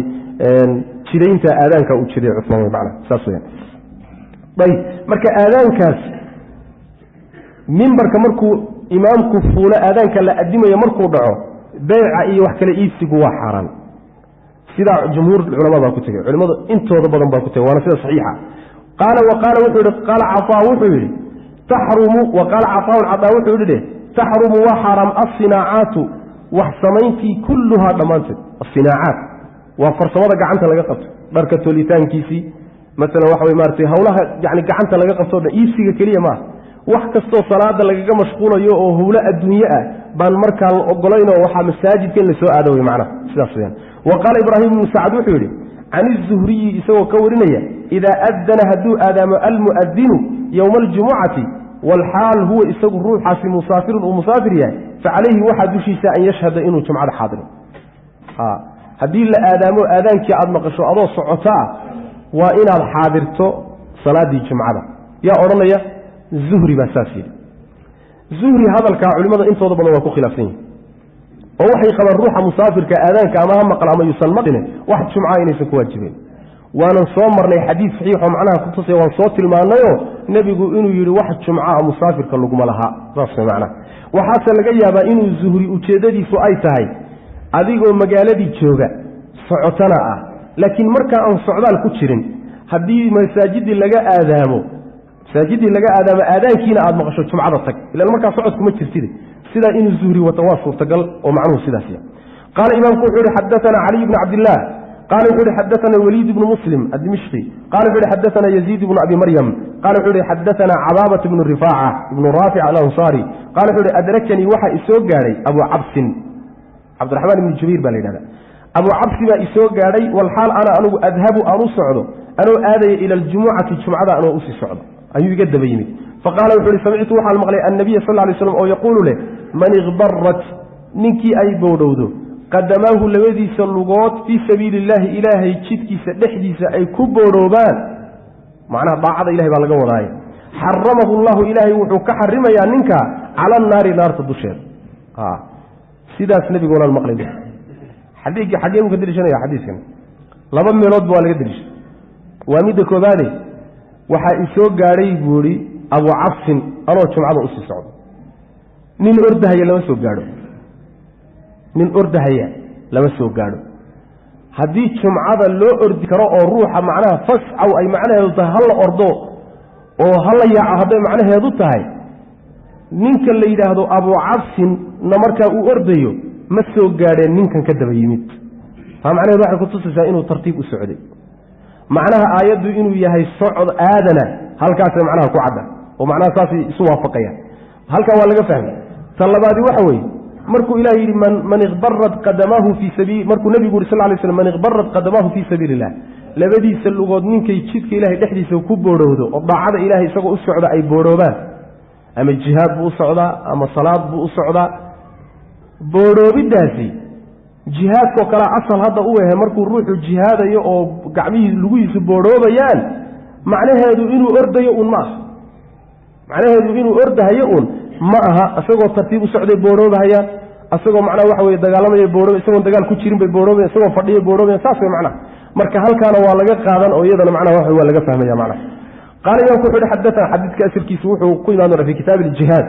jidaynta aadaanka uu jideey Cusmaan wey macnaha, saas weyaan. Ayib. Marka aadaankaas mimbarka markuu imaamku fuulo, aadaanka la adimayo markuu dhaco, beyca iyo wax kale iibsigu waa xaaraan. Sidaa jumhuur culama baa ku tegey, culimadu intooda badan baa ku tegey, waana sida saxiixa. Qaala wa qaala wuxuu yihi, qaala Cataa wuxuu yidhi taxrumu, wa qaala Cataaun, Cataa wuxuu yidhi dheh: taxrumu, waa xaaraam, alsinaacaatu, wax samayntii, kulluhaa, dhammaanteed. Asinaacaat waa farsamada gacanta laga qabto, dharka tolitaankiisii maalan, waxa wey maratay hawlaha yani gacanta laga qabto o dhan, iibsiga keliya maaha. Wax kastoo salaada lagaga mashquulayo oo howlo adduunye ah baan markaa la ogolaynoo waxaa masaajidka in lasoo aado wey macnaha, sidaas weyaan. Wa qaala Ibraahim ibnu Sacad wuxuu yidhi can izuhriyi isagoo ka warinaya: idaa adana, hadduu aadaamo, almu'adinu yowma aljumucati walxaal huwa, isagu ruuxaasi, musaafirun, uu musaafir yahay, fa calayhi, waxaa dushiisa, an yashhada, inuu jumcada xaadiro. Haddii la aadaamo, aadaankii aada maqasho adoo socoto ah, waa inaad xaadirto salaaddii jumcada. Yaa odhanaya? Zuhri baa saas yidhi. Zuhri hadalkaa culimmada intooda badan waa ku khilaafsan yihin oo waxay qabaan ruuxa musaafirka aadaanka ama ha maqal ama yuusan maqline wax jumca inaysan ku waajibeen. Waanan soo marnay xadiis saxiixoo macnaha kutusaya, waan soo tilmaanayoo nebigu inuu yidhi wax jumcaa musaafirka laguma lahaa, saas way macnaha. Waxaase laga yaabaa inuu Zuhri ujeeddadiisu ay tahay adigoo magaaladii jooga socotana ah, laakiin markaa aan socdaal ku jirin, haddii masaajidii laga aadaamo, masaajidii laga aadaamo, aadaankiina aada maqasho, jumcada tag, ilan markaa socodkuma jirtid. Sidaa inuu Zuhri wato waa suurtagal oo macnuhu sidaas ya. Qaala imaamku wuxuu yihi: xadaana Caliy bnu Cabdillaah qaala wuxuu yihi: xadaana Waliid ibnu Muslim Adimishqi qala wuxu yihi: xadaana Yaziid ibnu Abi Maryam qala wuxuu yihi: xadaana Cabaabat ibnu Rifaaca ibnu Raafic Alansaari qala wuxu yihi: adrakanii, waxaa isoo gaadhay, Abu Cabsin, Cabdiraxmaan ibnu Jubayr baa la yidhahda, Abu Cabsi baa isoo gaadhay, walxaal ana, anugu, adhabu, aan u socdo, anoo aadaya, ila aljumucati, jumcada anoo usii socdo ayuu iga daba yimid. Faqaala wuxu uhi: samictu, waxaan maqlay, annabiya sal lay slam oo yaquulu leh: man ikbarat, ninkii ay boodhowdo, Qadamaahu, labadiisa lugood, fii sabiili illaahi, ilaahay jidkiisa dhexdiisa ay ku boodhoobaan, macnaha daacada ilahay baa laga wadaaye, xaramahu llahu, ilaahay wuxuu ka xarimayaa ninka, cala annaari, naarta dusheeda. Sidaas nebigu walaan maqlay. Xadiigii xaggee buu ka deliishanaya xadiiskan? Laba meeloodba waa laga deliishay. Waa midda koobaade, waxaa isoo gaadhay, buu ihi, Abu Cabsin anoo jumcada usii socdo. Nin ordahaya lama soo gaadho, nin ordahaya lama soo gaadho. Haddii jumcada loo ordi karo oo ruuxa macnaha fascaw ay macnaheedu tahay hala ordo oo hala yaaco, hadday macnaheedu tahay, ninka la yidhaahdo Abu Cabsin na markaa uu ordayo ma soo gaadheen ninkan ka daba yimid. Taa macnaheedu waxay kutusaysaa inuu tartiib u socday. Macnaha aayaddu inuu yahay socod aadana halkaasay macnaha ku cadda oo macnaha saasay isu waafaqayaan. Halkaa waa laga fahmay. Ta labaadi waxa weeye, markuu ilah yidhi man iqbarat qadamaahu fii sabiil, markuu nebigu yuri sal lay slam man iqbarat qadamaahu fii sabiili illah, labadiisa lugood ninkay jidka ilahay dhexdiisa ku boodhowdo oo daacada ilahay isagoo u socda ay boodhoobaan, ama jihaad buu u socdaa ama salaad buu u socdaa, boodhoobidaasi jihaadkoo kalea asal hadda u ehe. Markuu ruuxu jihaadayo oo gacmihii lugihiisu boodhoobayaan, macnaheedu inuu ordayo uun ma aha. Macnaheedu inuu ordahayo uun ma aha. Isagoo tartiib u socday boodhoobahayaan, isagoo macnaha waxa weye dagaalamaya boodhoob, isagoon dagaal ku jirin bay boodhoobayan, isagoo fadhiya boodhoobayan, saas way macnaha. Marka halkaana waa laga qaadan oo iyadana macnaha waxa waa laga fahmaya macnaha. Qaala imaamku wuxu uhi xadathana, xadiidka asalkiisu wuxuu ku imaan doonaa fi kitaabi aljihaad,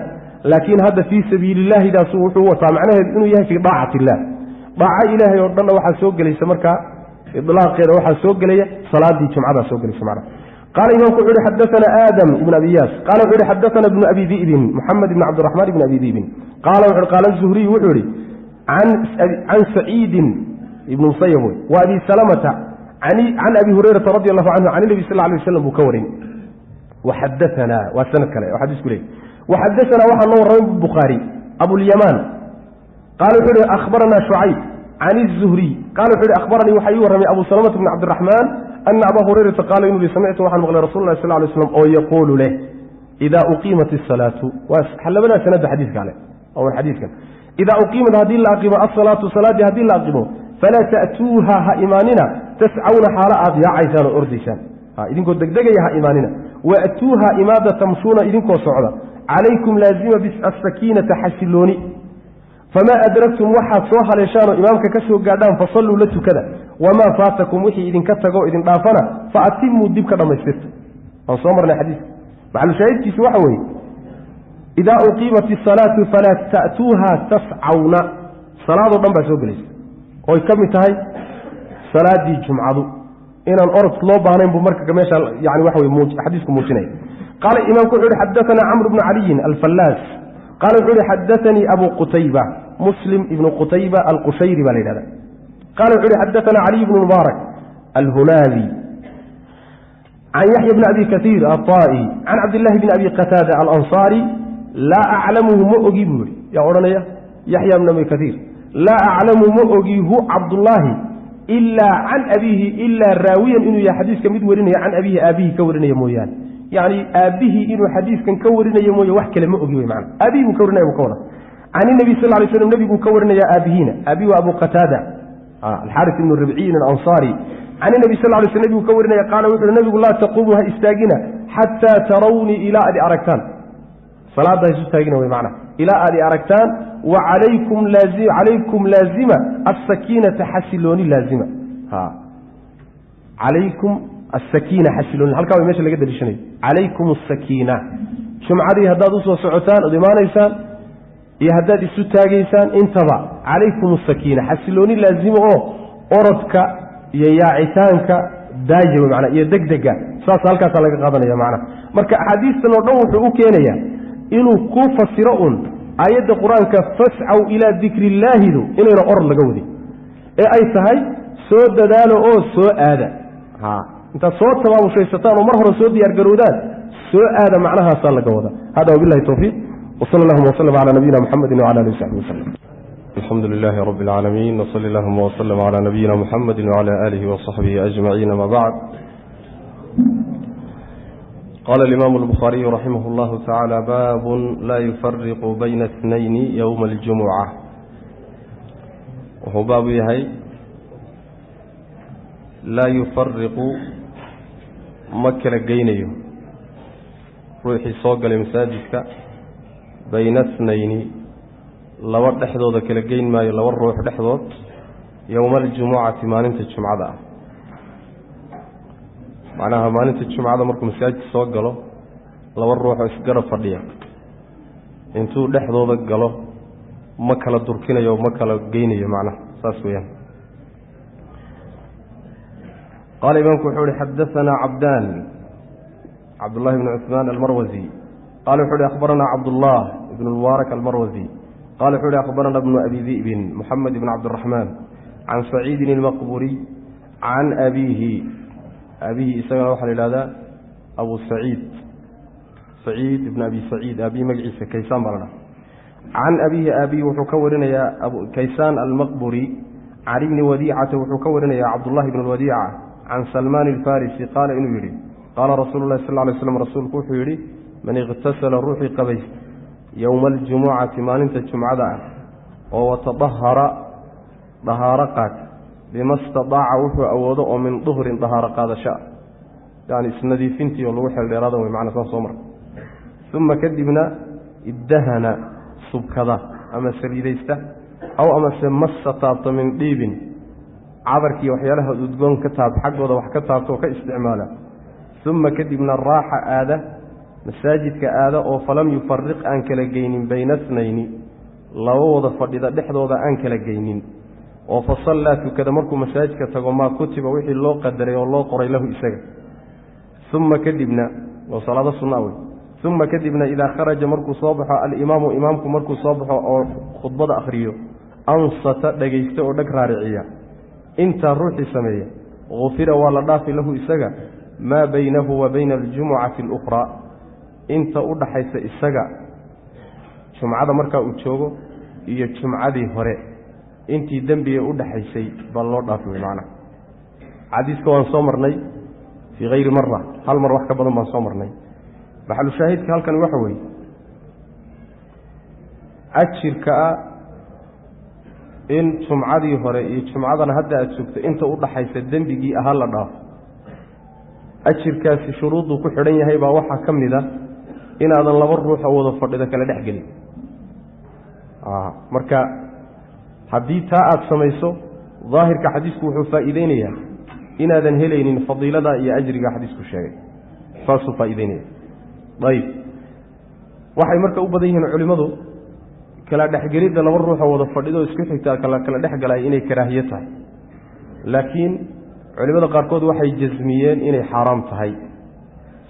laakiin hadda fii sabiilillahidaasu wuxuu wataa macnaheedu inuu yahay fii daacati illah. Daaco ilaahay oo dhanna waxaa soo gelaysa, markaa idlaaqeeda waxaa soo gelaya salaadii jumcadaa soo gelaysa macnaha. Qaala imaamku wuxu uhi xadathana Aadam ibn Abi Iyaas, qaala wuxu uhi xadathana ibnu Abi Di'bin, Moxamed ibn Cabdiraxmaan ibn Abi Di'bin, qaala wuxu uhi qaala Zuhriy, wuxuu ihi can Saciidin ibn Musayab wey wa Abi Salamata can Abi Hurayrata radi allahu canhu can nabi sal lay waslam buu ka warin. Waxadaanaa, waa sanad kale oo xadiisku leey. Waxadaanaa, waxaa noo warramay Bukhaari, Abulyamaan, qaala wuxuu ihi akhbaranaa Shucayb can izuhriy, qala wuxu uhi akhbaranii, waxaa ii warramay Abu Salamata bn Cabdiraxmaan ana Abaa Hurayrata qaala inuu yihi samictu, waxaan maqlay rasul lah sal lay slam oo yaquulu leh idaa uqiimat isalaatu. Waa labadaa sanadba xadiiska ale oon xadiiskan. Idaa uqiimat, haddii la aqimo, asalaatu, salaaddii haddii la aqimo, falaa ta'tuuha, ha imaanina, tascawna, xaalo aad yaacaysaan oo ordaysaan, idinkoo degdegaya ha imaanina. Waatuuha, imaada, tamshuuna, idinkoo socda. Calaykum, laazima, asakiinata, xasilooni. Famaa adragtum, waxaad soo haleeshaanoo imaamka ka soo gaadhaan, fasalluu, la tukada. Wamaa faatakum, wixii idinka tago idin dhaafana, fa atimuu, dib ka dhammaystirta. Waan soo marnay xadiiska. Maxalushaahidkiisu waxa weeye idaa uqiimat isalaatu falaa ta'tuuha tascawna, salaadoo dhan baa soo gelaysa oy ka mid tahay salaadii jumcadu. Inaan orod loo baahnayn buu marka meesha yani waxa wey xadiisku muujinaya. Qaala imaamku wuxu uhi xadathana Camr bnu Caliyin Alfallaas, qaala wuxuu uhi xadathanii Abu Qutayba, Muslim ibnu Qutayba Alqushayri baa la yidhahda, qala wuxu uhi xadathana Caliy bnu Mubaarak Alhunaadi can Yaxya bni Abi Kaiir Alطaa'i can Cabdillahi bni Abi Qataada Alansaari. Laa aclamuhu, ma ogi, buu yihi. Yaa odhanaya? Yaxya bn Abi Kaiir. Laa aclamu, ma ogi, hu Cabdullaahi, ilaa can abiihi, ilaa raawiyan, inuu yahay xadiiska mid warinaya, can abiihi, aabihii ka warinaya mooyaane. Yacni aabbihii inuu xadiiskan ka warinayo mooye wax kale ma ogi wey macana. Aabihii buu ka warinaya buu ka wada can inabi sal lay slam, nebiguu ka warinaya aabihiina. Aabihi waa Abu Qataada Alxaaris ibnu Ribciyin Alansaari. Can inabi sal lay sl nebiguu ka warinaya, qaala wuxu uhi nabigu laa taquumuu, ha istaagina, xataa tarawnii, ilaa aad i aragtaan. Salaadda ha isu taagina wey macana ilaa aad i aragtaan. Wa calaykum, laazima, asakiinata, xasilooni laazima. Calaykum asakiina, xasilooni. Halkaa way meesha laga daliishanayo. Calaykum asakiina, jumcadii haddaad usoo socotaan ood imaanaysaan iyo haddaad isu taagaysaan intaba, calaykum asakiina, xasilooni laazima oo orodka iyo yaacitaanka daaya wey macnaa, iyo degdega. Saas halkaasaa laga qaadanaya macnaha. Marka axaadiistan oo dhan wuxuu u keenayaa inuu ku fasiro un aayadda Qur-aanka fascaw ilaa dikri illaahidu inayna orod laga wadin ee ay tahay soo dadaalo oo soo aada. Ha, intaad soo tabaabushaysataan oo mar hore soo diyaargarowdaan soo aada, macnahaasaa laga wada. Hada wabilahi towfiiq, wsala allahuma wslm cala nabiyina muxamedi wcala alihi wsaxbi waslm. Alxamdu lilahi rabi اlcaalamiin, wsali allahuma wslm cala nabiyina muxamedi wcala alihi wصaxbihi ajmaciin, ama bacd. Qala alimaamu albukhaariyu raximah اllahu tacaala: baabun laa yufariqu bayna اtnayni yowma aljumuca. Wuxuu baabu yahay laa yufariqu, ma kala geynayo ruuxii soo galay masaajidka, bayna thnayni, laba dhexdooda kala geyn maayo, laba ruux dhexdood, yowma aljumucati, maalinta jumcada ah. Macnaha maalinta jumcada markuu masaajidka soo galo, laba ruux oo isgarab fadhiya intuu dhexdooda galo ma kala durkinayo, ma kala geynayo, macnaha saas weeyaan. Qaala imaamku wuxuu uhi xadaanaa cabdaan cabdullahi bni cuثmaan almarwasi. Qala wuxu uhi akhbaranaa cabdullah ibn mubaarak almarwasi. Qala wuxu uhi akhbarana bnu abi di'bin moxamed ibn cabdiraxmaan can saciidin almaqburiy can abiihi. Abihi isagana waxaa la yidhahdaa abu saciid, saciid ibn abi saciid, aabihi magaciisa kaysaan baa la dhaha. Can abiihi, aabihi wuxuu ka warinayaa kaysaan almaqburi. Can ibni wadiicata wuxuu ka warinayaa cabdullahi bn wadiica can salmaan alfarisi qaala inuu yidhi qaala rasuulu lahi sal ly slam, rasuulku wuxuu yidhi man iqtasala, ruuxii qabaysta, yowma aljumucati, maalinta jumcada ah, oo watadahara, dahaaro qaata, bima stadaaca, wuxuu awoodo oo min duhrin, dahaaro qaadasho ah, yani isnadiifintii oo lagu xeeldheeraada wey macna saan soo marka, uma kadibna iddahana, subkada ama saliidaysta, aw amase massa, taabto, min dhiibin, cadarkiiyo waxyaalaha udgoon ka taab, xaggooda wax ka taabto oo ka isticmaala, uma kadibna raaxa, aada masaajidka aada, oo falam yufariq, aan kala geynin, bayna snayni, laba wada fadhida dhexdooda aan kala geynin, oo fa sallaa, tukada markuu masaajidka tago, maa kutiba, wixii loo qadaray oo loo qoray, lahu isaga, uma kadibna oo salaado sunna wey, uma kadibna idaa kharaja, markuu soo baxo, alimaamu, imaamku markuu soo baxo oo khudbada akhriyo, ansata, dhegaysta oo dheg raariciya, intaa ruuxii sameeya, gufira, waa la dhaafi, lahu isaga, maa baynahu wa bayna aljumucati alukhraa, inta u dhaxaysa isaga jumcada markaa uu joogo iyo jumcadii hore intii dembiga u dhaxaysay baa loo dhaafi wey macnaha. Xadiiska waan soo marnay fii hayri mara, hal mar wax ka badan baan soo marnay. Maxalushaahidka halkan waxa weeye ajirka ah in jumcadii hore iyo jumcadan hadda aad joogto inta u dhaxaysa dembigii ahaa la dhaafo. Ajirkaasi shuruudduu ku xidhan yahay baa waxaa ka mid a inaadan laba ruux oo wada fadhida kala dhex gelin. Marka haddii taa aada samayso, daahirka xadiisku wuxuu faa'iideynayaa inaadan helaynin fadiilada iyo ajriga xadiisku sheegay, saasuu faa'iideynaya. Ayib, waxay marka u badan yihiin culimmadu kala dhexgelidda laba ruuxoo wada fadhido isku xigtaa kala dhex galay inay karaahiye tahay, laakiin culimada qaarkood waxay jasmiyeen inay xaaraam tahay,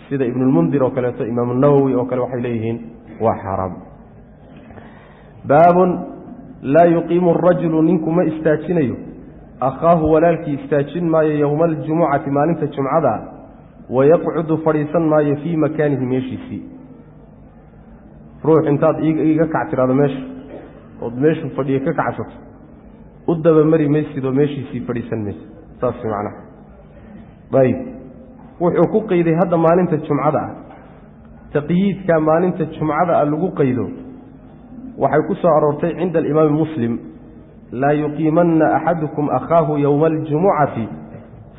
sida ibnulmundir oo kaleeto, imaamunawowi oo kale, waxay leeyihiin waa xaaraam. Baabun laa yuqiimu arajulu, ninku ma istaajinayo, akhaahu, walaalkii istaajin maayo, yowma aljumucati, maalinta jumcada ah, wayaqcudu, fadhiisan maayo, fii makaanihi, meeshiisii. Ruux intaad iiga kac tiraado meesha ood meeshuu fadhiya ka kacsato, u dabamari maysid oo meeshiisii fadhiisan maysid, saas macnaha. Ayib, wuxuu ku qeyday hadda maalinta jumcada ah. Taqyiidka maalinta jumcada ah lagu qaydo waxay ku soo aroortay cinda alimaami Muslim: laa yuqiimanna axadukum akhaahu yowma aljumucati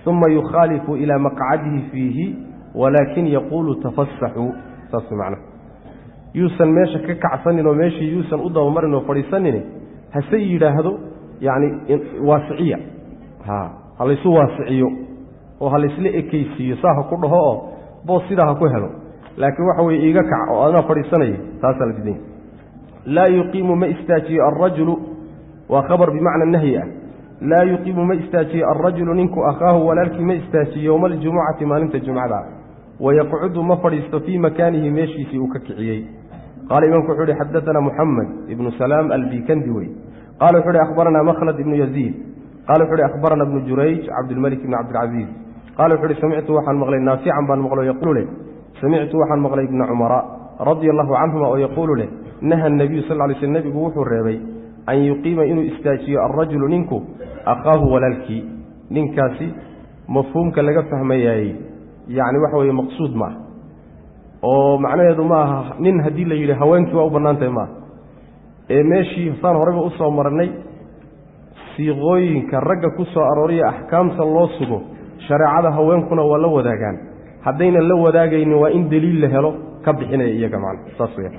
uma yukhaalifu ilaa maqcadihi fiihi, walaakin yaquulu tafasaxuu. Saas macnaha, yuusan meesha ka kacsanin oo meeshii yuusan u dabamarin oo fadhiisanin, hase yidhaahdo yacni waasiciya, ha ha laysu waasiciyo oo ha laysla ekeysiiyo, saa ha ku dhaho oo boos sidaa ha ku helo, laakiin waxa weye iiga kac oo adnaa fadhiisanaya, taasaa la diidanya. Laa yuqiimu, ma istaajiyo, alrajulu, waa khabar bimacna nahyi ah, laa yuqiimu, ma istaajiyo, alrajulu, ninku, akhaahu, walaalkii ma istaajiyo, yowma aljumucati, maalinta jumcada, wayaqcudu, ma fadhiisto, fii makaanihi, meeshiisii uu ka kiciyey. Qaala imaamku wuxuu uhi xadaanaa Muxamed ibnu Salaam albikandi wey. Qala wuxu uhi akhbaranaa Makhlad ibnu Yaziid. Qala wuxu uhi akhbarana ibnu Jurayj Cabdilmalik ibni Cabdilcaziiz. Qala wuxu uhi samictu, waxaan maqlay, Naafican baan maqlo, yaquulu leh: samictu, waxaan maqlay ibna Cumara radia allahu canhuma oo yaquulu leh: naha nabiyu sal ly sl, nebigu wuxuu reebay, an yuqiima, inuu istaajiyo, alrajulu, ninku, akhaahu, walaalkii. Ninkaasi mafhuumka laga fahmayaayey yacni waxa weeye maqsuud ma ah, oo macnaheedu ma aha nin haddii la yidhi haweenkii waa u bannaan tahay maaha. Ee meeshii saan horeyba usoo marnay, Siiqooyinka ragga ku soo arooriya axkaamta loo sugo shareecada haweenkuna waa la wadaagaan. Haddaynan la wadaagaynin waa in daliil la helo ka bixinaya iyaga macna, saas weeyaan.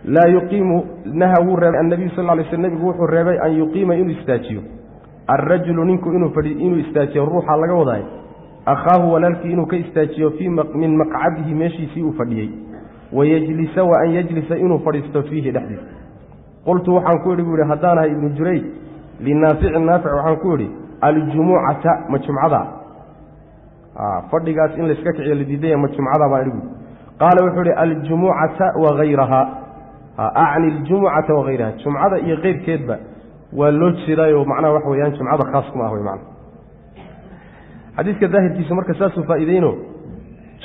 Laa yuqiimu, naha wuu reebay annabiyu sal ly sl, nebigu wuxuu reebay an yuqiima inuu istaajiyo, alrajulu ninku inuu istaajiyo, ruuxa laga wadaayo, akhaahu walaalkii inuu ka istaajiyo, fii min maqcadihi meeshiisii uu fadhiyey, wayajlisa wa an yajlisa inuu fadhiisto, fiihi dhexdiisa. Qultu waxaan ku idhi, buu yihi, haddaanahay Ibnu Jurayj, linaaficin, Naafic waxaan ku idhi: aljumucata, ma jumcada fadhigaas in layska kiciyo la diidaya, ma jumcada baan idhi? Buui. Qaala wuxuu ihi: aljumucata wagayraha, acni aljumucata wagayraha, jumcada iyo keyrkeedba waa loo jeedaayo. Macnaha waxa weyaan jumcada khaas kuma ah wey macna. Xadiiska daahirkiisu marka saasuu faa'iideyno,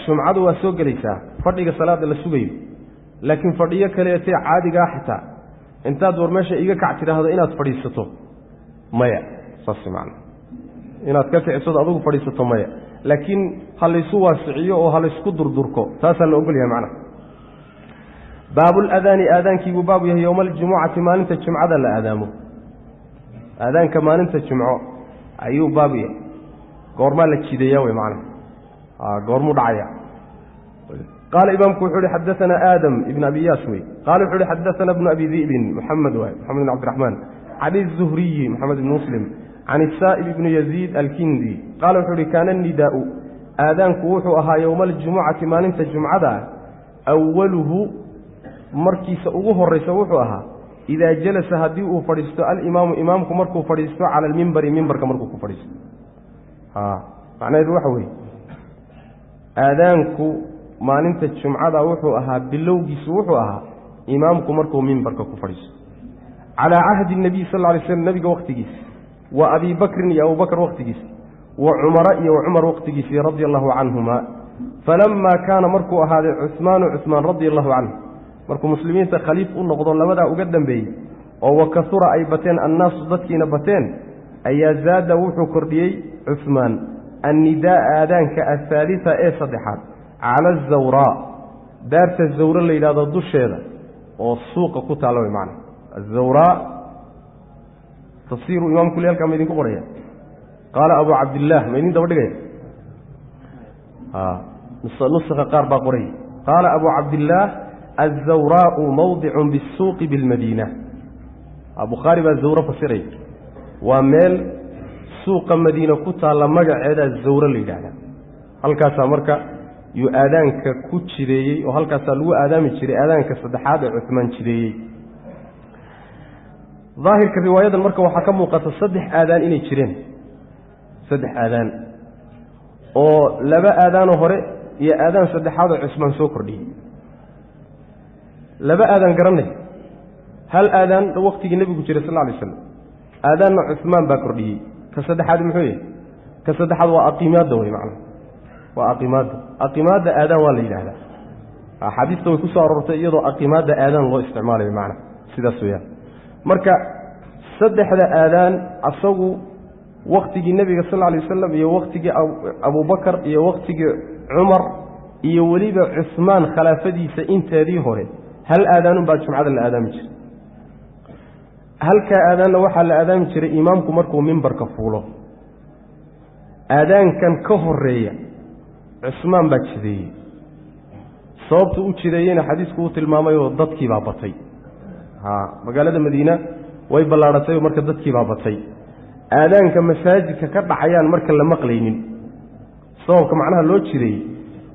jumcadu waa soo gelaysaa fadhiga salaada la sugayo, laakiin fadhiyo kaleetee caadigaa xataa intaad war meesha iga kac tidhaahdo inaad fadhiisato maya, saas macna. Inaad ka kicisood adugu fadhiisato maya, laakiin ha laysu waasiciyo oo ha laysku durdurko, taasaa la ogol yahay macnaha. Baabuladaani, aadaankiibuu baabu yahay, yowma aljumucati, maalinta jumcada la aadaamo. Aadaanka maalinta jumco ayuu baabu yahay. Goormaa la jideeya wey macnaha, goormuu dhacaya? Qaala imaamku wuxuu uhi: xadaanaa Aadam ibn Abi Yaas wey. Qaala wuxu uhi: xadaana bnu Abi Di'bin, Moxamed waay, Moxamed bn Cabdiraxmaan, can izuhriyi, Moxamed ibn Muslim, can isaa'ib ibni Yaziid Alkindi, qaala wuxuu uhi: kaana anidaa'u, aadaanku wuxuu ahaa, yowma aljumucati, maalinta jumcada ah, awaluhu, markiisa ugu horaysa wuxuu ahaa, idaa jalasa, haddii uu fadhiisto, alimaamu, imaamku markuu fadhiisto, cala almimbari, mimbarka markuu ku fadhiisto. Macnaheedu waxa weeye, aadaanku maalinta jumcada wuxuu ahaa, bilowgiisu wuxuu ahaa imaamku markuu mimbarka ku fadhiisto, calaa cahdi nabiy sal ly slam, nebiga waqtigiisa, wa Abi Bakrin, iyo Abubakr waqtigiisa, wa Cumara, iyo wa Cumar waqtigiisii, radia allahu canhuma. Falamaa kaana, markuu ahaaday, Cuhmaanu, Cuhmaan radia allahu canhu, markuu muslimiinta khaliif u noqdo, labadaa uga dambeeyey, oo wa kasura, ay bateen, annaasu, dadkiina bateen, ayaa zaada, wuxuu kordhiyey Cuhmaan annidaaa, aadaanka, athaalita, ee saddexaad, cala azawraa, daarta Zawre la yidhahdo dusheeda oo suuqa ku taalla wey macana. Azawraa tafsiiru imaamku le halkaa ma idinku qoraya. Qaala Abu Cabdillaah, ma idin daba dhigaya? Nuska qaar baa qoray. Qaala Abu Cabdillaah: azawraau mawdicun bisuuqi bilmadiina. Bukhaari baa zawre fasiraya, waa meel suuqa Madiina ku taalla, magaceedaa Zawre la yidhahdaa. Halkaasaa marka yuu aadaanka ku jideeyey, oo halkaasaa lagu aadaami jiray aadaanka saddexaad ee Cuhmaan jideeyey. Daahirka riwaayadan marka waxaa ka muuqata saddex aadaan inay jireen, saddex aadaan oo laba aadaanoo hore iyo aadaan saddexaad oo Cusmaan soo kordhiyey. Laba aadaan garanay, hal aadaan waqtigii nebigu jiray sal lay slam, aadaanna Cusmaan baa kordhiyey. Ka saddexaad muxuu yahay? Ka saddexaad waa aqiimaadda wey macnaha, waa aqiimaadda. Aqiimaadda aadaan waa la yidhahdaa, axaadiista way ku soo aroortay iyadoo aqiimaadda aadaan loo isticmaalayo macnaha, sidaas weeyaan. Marka saddexda aadaan asagu waktigii nebiga sal alay wasalam iyo waktigii Abubakar iyo waktigii Cumar iyo weliba Cusmaan khilaafadiisa inteedii hore, hal aadaanun baa jumcada la aadaami jiray. Halkaa aadaanna waxaa la aadaami jiray imaamku markuu mimbarka fuulo. Aadaankan ka horeeya Cusmaan baa jideeyey. Sababtu u jideeyeyna xadiisku uu tilmaamayoo dadkiibaa batay. Magaalada Madiina way ballaadhatay, marka dadkiibaa batay, aadaanka masaajidka ka dhacayaan marka la maqlaynin. Sababka macnaha loo jideeyey,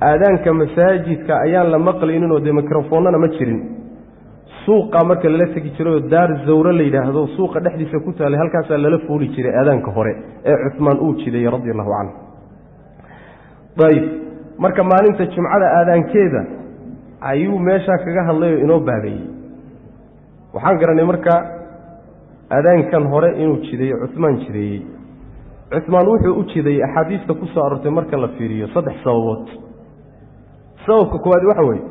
aadaanka masaajidka ayaan la maqlaynin, oo dee mikrofoonnana ma jirin. Suuqa marka lala tegi jirayoo daar Zawre la yidhaahdo suuqa dhexdiisa ku taalay, halkaasaa lala fuuli jiray aadaanka hore ee Cuhmaan uu jideeyey radi allahu canhu. Ayib, marka maalinta jumcada aadaankeeda ayuu meeshaa kaga hadlayoo inoo baabeeyey. Waxaan garanay marka aadaankan hore inuu jideeyo Cuhmaan jideeyey. Cuhmaan wuxuu u jideeyey, axaadiista ku soo aroortay marka la fiiriyo, saddex sababood. Sababka koowaad waxa weeye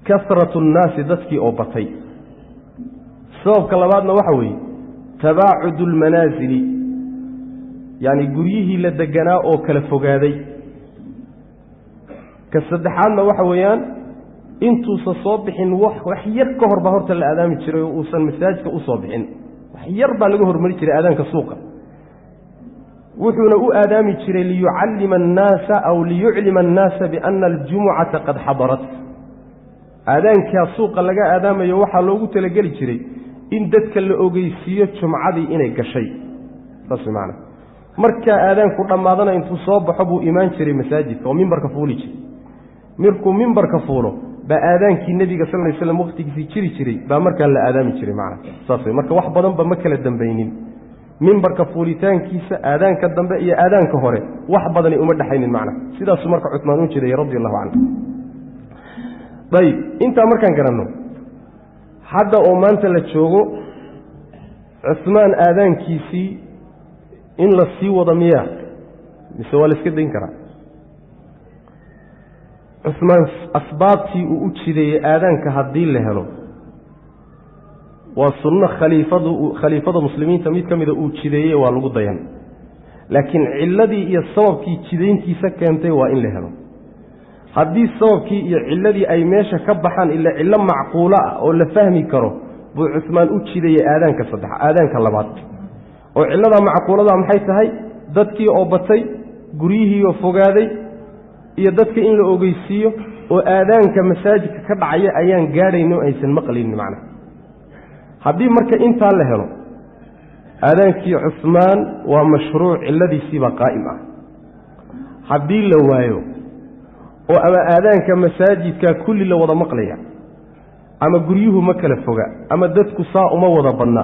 kasratu nnaasi, dadkii oo batay. Sababka labaadna waxa weeye tabaacudu almanaasili, yacni guryihii la deganaa oo kala fogaaday. Ka saddexaadna waxa weeyaan intuusan soo bixin wax yar ka hor baa horta la aadaami jiray oo uusan masaajidka u soo bixin. Wax yar baa laga hormari jiray aadaanka suuqa. Wuxuuna u aadaami jiray liyucallima annaasa aw liyuclima annaasa biana aljumucata qad xadarat. Aadaankaa suuqa laga aadaamayo waxaa loogu talageli jiray in dadka la ogeysiiyo jumcadii inay gashay, saas way macana. Markaa aadaanku dhammaadana intuu soo baxo buu imaan jiray masaajidka oo mimbarka fuuli jiray. Markuu mimbarka fuulo baa aadaankii nebiga sal lay slam waqtigiisii jiri jiray baa markaa la aadaami jiray macana, saas way. Marka wax badanba ma kala dambaynin mimbarka fuulitaankiisa, aadaanka dambe iyo aadaanka hore wax badani uma dhexaynin macna. Sidaasuu marka Cumaan u jiray radi allahu canhu. Ayib, intaa markaan garanno, hadda oo maanta la joogo, Cumaan aadaankiisii in la sii wado miyaa mise waa la iska dayn karaa? Cumaan asbaabtii uu u jideeyey aadaanka haddii la helo, waa sunno khaliifadu, khaliifada muslimiinta mid ka mida uu jideeyey, waa lagu dayan. Laakiin cilladii iyo sababkii jidayntiisa keentay waa in la helo. Haddii sababkii iyo cilladii ay meesha ka baxaan, ila cillo macquulo ah oo la fahmi karo buu Cumaan u jideeyey aadaanka saddex, aadaanka labaad, oo cilladaa macquulada maxay tahay? Dadkii oo batay, guryihiioo fogaaday, iyo dadka in la ogeysiiyo oo aadaanka masaajidka ka dhacaya ayaan gaadhayno, aysan maqlaynin macnaha. Haddii marka intaa la helo, aadaankii Cumaan waa mashruuc, cilladiisiibaa qaa'im ah. Haddii la waayo oo ama aadaanka masaajidka kulli la wada maqlaya, ama guryuhu ma kala foga, ama dadku saa uma wada badna,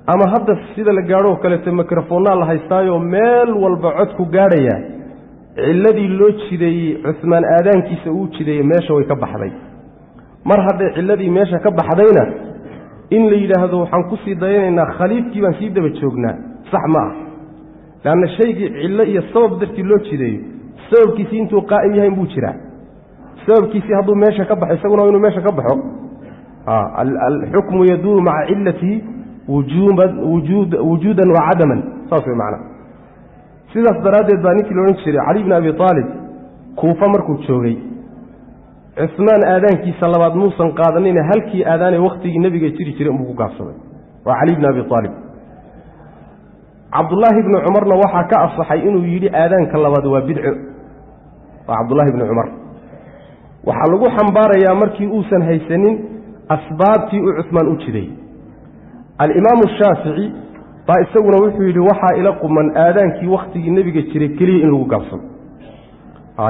ama hadda sida la gaadhoo kaleeto mikrofoonnaa la haystaayoo meel walba codku gaadhaya, cilladii loo jideeyey Cumaan aadaankiisa uu jideeyey meesha way ka baxday. Mar hadday cilladii meesha ka baxdayna, in la yidhaahdo waxaan kusii dayanaynaa khaliifkii baan sii daba joognaa, sax ma ah. Leanna shaygii cillo iyo sabab dartii loo jideeyo, sababkiisii intuu qaa'im yahayn buu jiraa. Sababkiisii hadduu meesha ka baxo, isaguna waa inuu meesha ka baxo. Alxukmu yaduuru maca cilatihi wujuudan wa cadaman, saas way macnaa. Sidaas daraaddeed baa ninkii la odhan jiray Cali bni Abi Aalib, Kuufa markuu joogay, Cusmaan aadaankiisa labaad muusan qaadanina, halkii aadaanay wakhtigii nebiga jiri jiray unbuu ku gaabsaday. Waa Cali bni Abi Aalib. Cabdullaahi bni Cumarna waxaa ka asaxay inuu yidhi aadaanka labaad waa bidco. Waa Cabdullahi bni Cumar. Waxaa lagu xambaarayaa markii uusan haysanin asbaabtii uu Cusmaan u jiday. Alimaamu Shaafici baa isaguna wuxuu yidhi waxaa ila quman aadaankii wakhtigii nebiga jiray keliya in lagu gaabsado.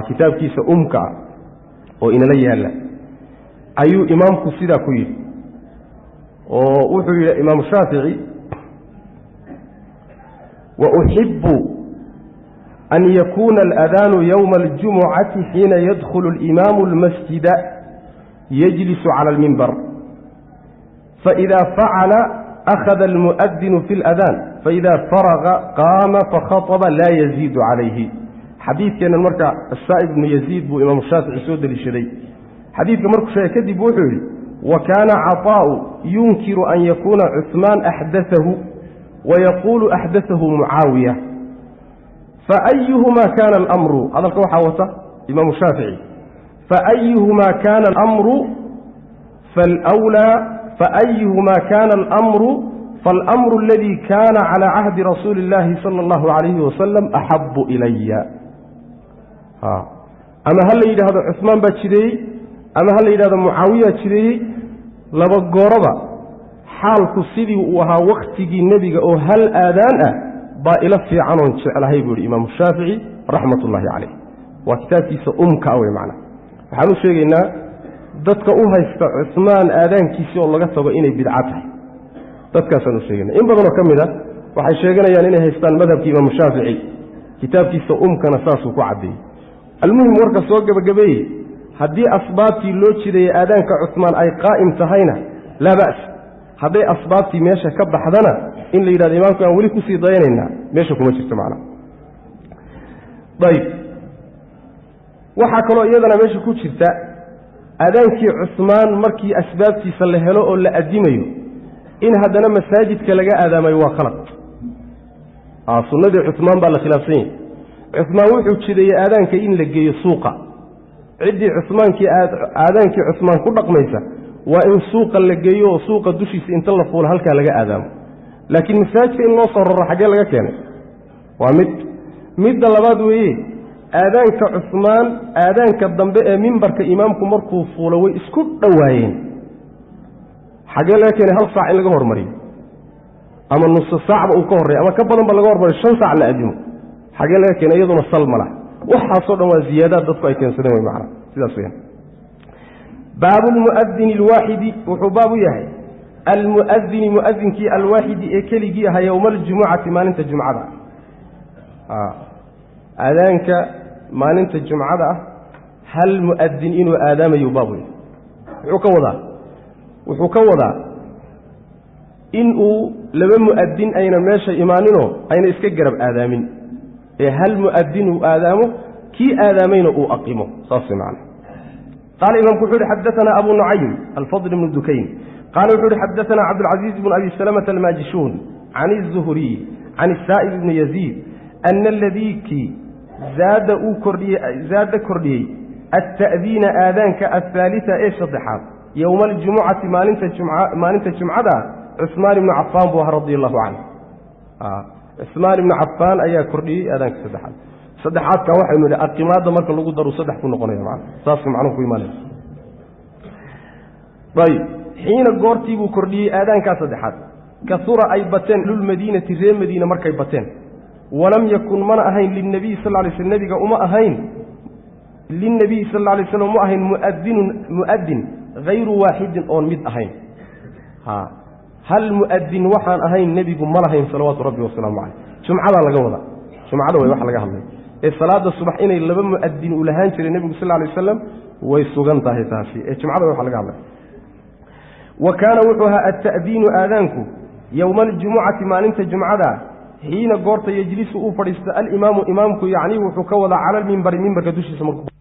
Kitaabkiisa Umka ah oo inala yaalla ayuu imaamku sidaa ku yidhi, oo wuxuu yidhi Imaamu Shaafici: wa uxibu an yakuuna aladaanu yowma aljumucati xiina yadkhulu alimaamu almasjida yajlisu cala almimbar, faإida facala akhada almu'adinu fi اladaan, faإida faraga qaama fakhaطba laa yaziidu calayhi. Xadiidkeennan marka Asaa'ib ibnu Yaziid buu Imaamu Shaafici soo deliishaday. Xadiidka markuu sheegay kadib wuxuu yidhi: wa kaana Caطaa'u yunkiru an yakuuna Cuثmaan axdaahu, wayaquulu axdaahu Mucaawiya, faأyuhumaa kaana alamru. Hadalka waxaa wata Imaamu Shaafici. Faأyuhumaa kaana alamru falwlaa, faأyuhumaa kaana alamru faalamru aladii kaana calى cahdi rasuuli اllahi sala اllahu calayhi wasalam axabu ilaya. Ama ha la yidhaahdo Cusmaan baa jideeyey, ama ha la yidhahdo Mucaawiyaa jideeyey, laba gooroba xaalku sidii uu ahaa wakhtigii nebiga oo hal aadaan ah baa ila fiicanoon jeclahay, buu yihi Imaamu Shaafici raxmat ullaahi caleyh. Waa kitaabkiisa Umka wey macna. Waxaan u sheegaynaa dadka u haysta Cusmaan aadaankiisii oo laga tago inay bidca tahay, dadkaasaan u sheegayna. In badanoo ka mid a waxay sheeganayaan inay haystaan madhabkii Imaamu Shaafici, kitaabkiisa Umkana saasuu ku caddeeyey. Almuhim, warka soo gebagabeeyey, haddii asbaabtii loo jidayey aadaanka Cusmaan ay qaa'im tahayna, laa ba's. Hadday asbaabtii meesha ka baxdana, in la yidhahdo imaamka aan weli kusii dayanaynaa meesha kuma jirto macnaha. Ayib, waxaa kaloo iyadana meesha ku jirta, aadaankii Cusmaan markii asbaabtiisa la helo oo la addimayo, in haddana masaajidka laga aadaamayo waa khalad. Sunnadii Cusmaan baa la khilaafsan yahay. Cusmaan wuxuu jideeyey aadaanka in la geeyo suuqa. Ciddii Cusmaankii, aadaankii Cusmaan ku dhaqmaysa, waa in suuqa la geeyo oo suuqa dushiisa inta la fuulo halkaa laga aadaamo. Laakiin masaajidka in loo soo raro xaggee laga keenay? Waa mid. Midda labaad weeye, aadaanka Cusmaan, aadaanka dambe ee mimbarka imaamku markuu fuulo way isku dhowaayeen. Xaggee laga keenay hal saac in laga hormariyo, ama nuso saacba uu ka horreeyo, ama ka badanba laga hormariyo, 5 saac la addimo? Xaggee laga keenay? Iyaduna sal ma laha. Waxaasoo dhan waa ziyaadaad dadku ay keensadeen wey macana, sidaas weyaan. Baabu lmu'adini alwaaxidi, wuxuu baab u yahay almu'adini, mu'adinkii, alwaaxidi ee keligii ahaa, yowma aljumucati, maalinta jumcada. Aadaanka maalinta jumcada ah hal mu'adin inuu aadaamayu baab wey. Muxuu ka wadaa? Wuxuu ka wadaa inuu laba mu'adin ayna meesha imaaninoo ayna iska garab aadaamin, ee hal mu'adin uu aadaamo, kii aadaamayna uu aqimo, saas way macana. Qaala imaamku wuxu uhi: xadaana Abu Nucaym Alfadl bnu Dukayn, qaala wuxu uhi: xadaana Cabdulcaziiz bnu Abi Salamata Almaajishuun, can izuhriy, can Isaa'ib ibni Yaziid, ana aladii kii zaada uu kordhiyey, zaada kordhiyey, alta'diina aadaanka, athaalita ee saddexaad, yowma aljumucati, maalinta jumcada, Cusmaan ibnu Cafaan buu ahaa, radia allahu canhu. Cusmaan ibnu Cafaan ayaa kordhiyey aadaanka saddexaad. Saddexaadka waxaynu nidhi aqimaadda marka lagu daru saddex ku noqonaya macana, saasuu macnuhu ku imaanaya. Ayib, xiina goortii buu kordhiyey aadaankaa saddexaad, kasura ay bateen lulmadiinati, reer Madiina markay bateen. Walam yakun mana ahayn, lilnabiyi sal lay sl, nebiga uma ahayn, lilnabiyi sal alla alay slam uma ahayn muadinun mu'adin hayru waaxidin, oon mid ahayn. Ha, hal mu'adin waxaan ahayn nebigu ma lahayn, salawaatu rabbi wasalaamu caleyh. Jumcadaa laga wadaa, jumcada way wax laga hadlay ee salaada subax inay laba mu'adin uu lahaan jiray nebigu sal lay wasalam way sugan tahay taasi, ee jumcada way wax laga hadlay. Wa kaana wuxuu ahaa alta'diinu aadaanku yowma aljumucati, maalinta jumcada, xiina goorta yejlisu uu fadhiisto alimaamu imaamku, yacnii wuxuu ka wadaa cala almimbari, mimbarka dushiisa markuu.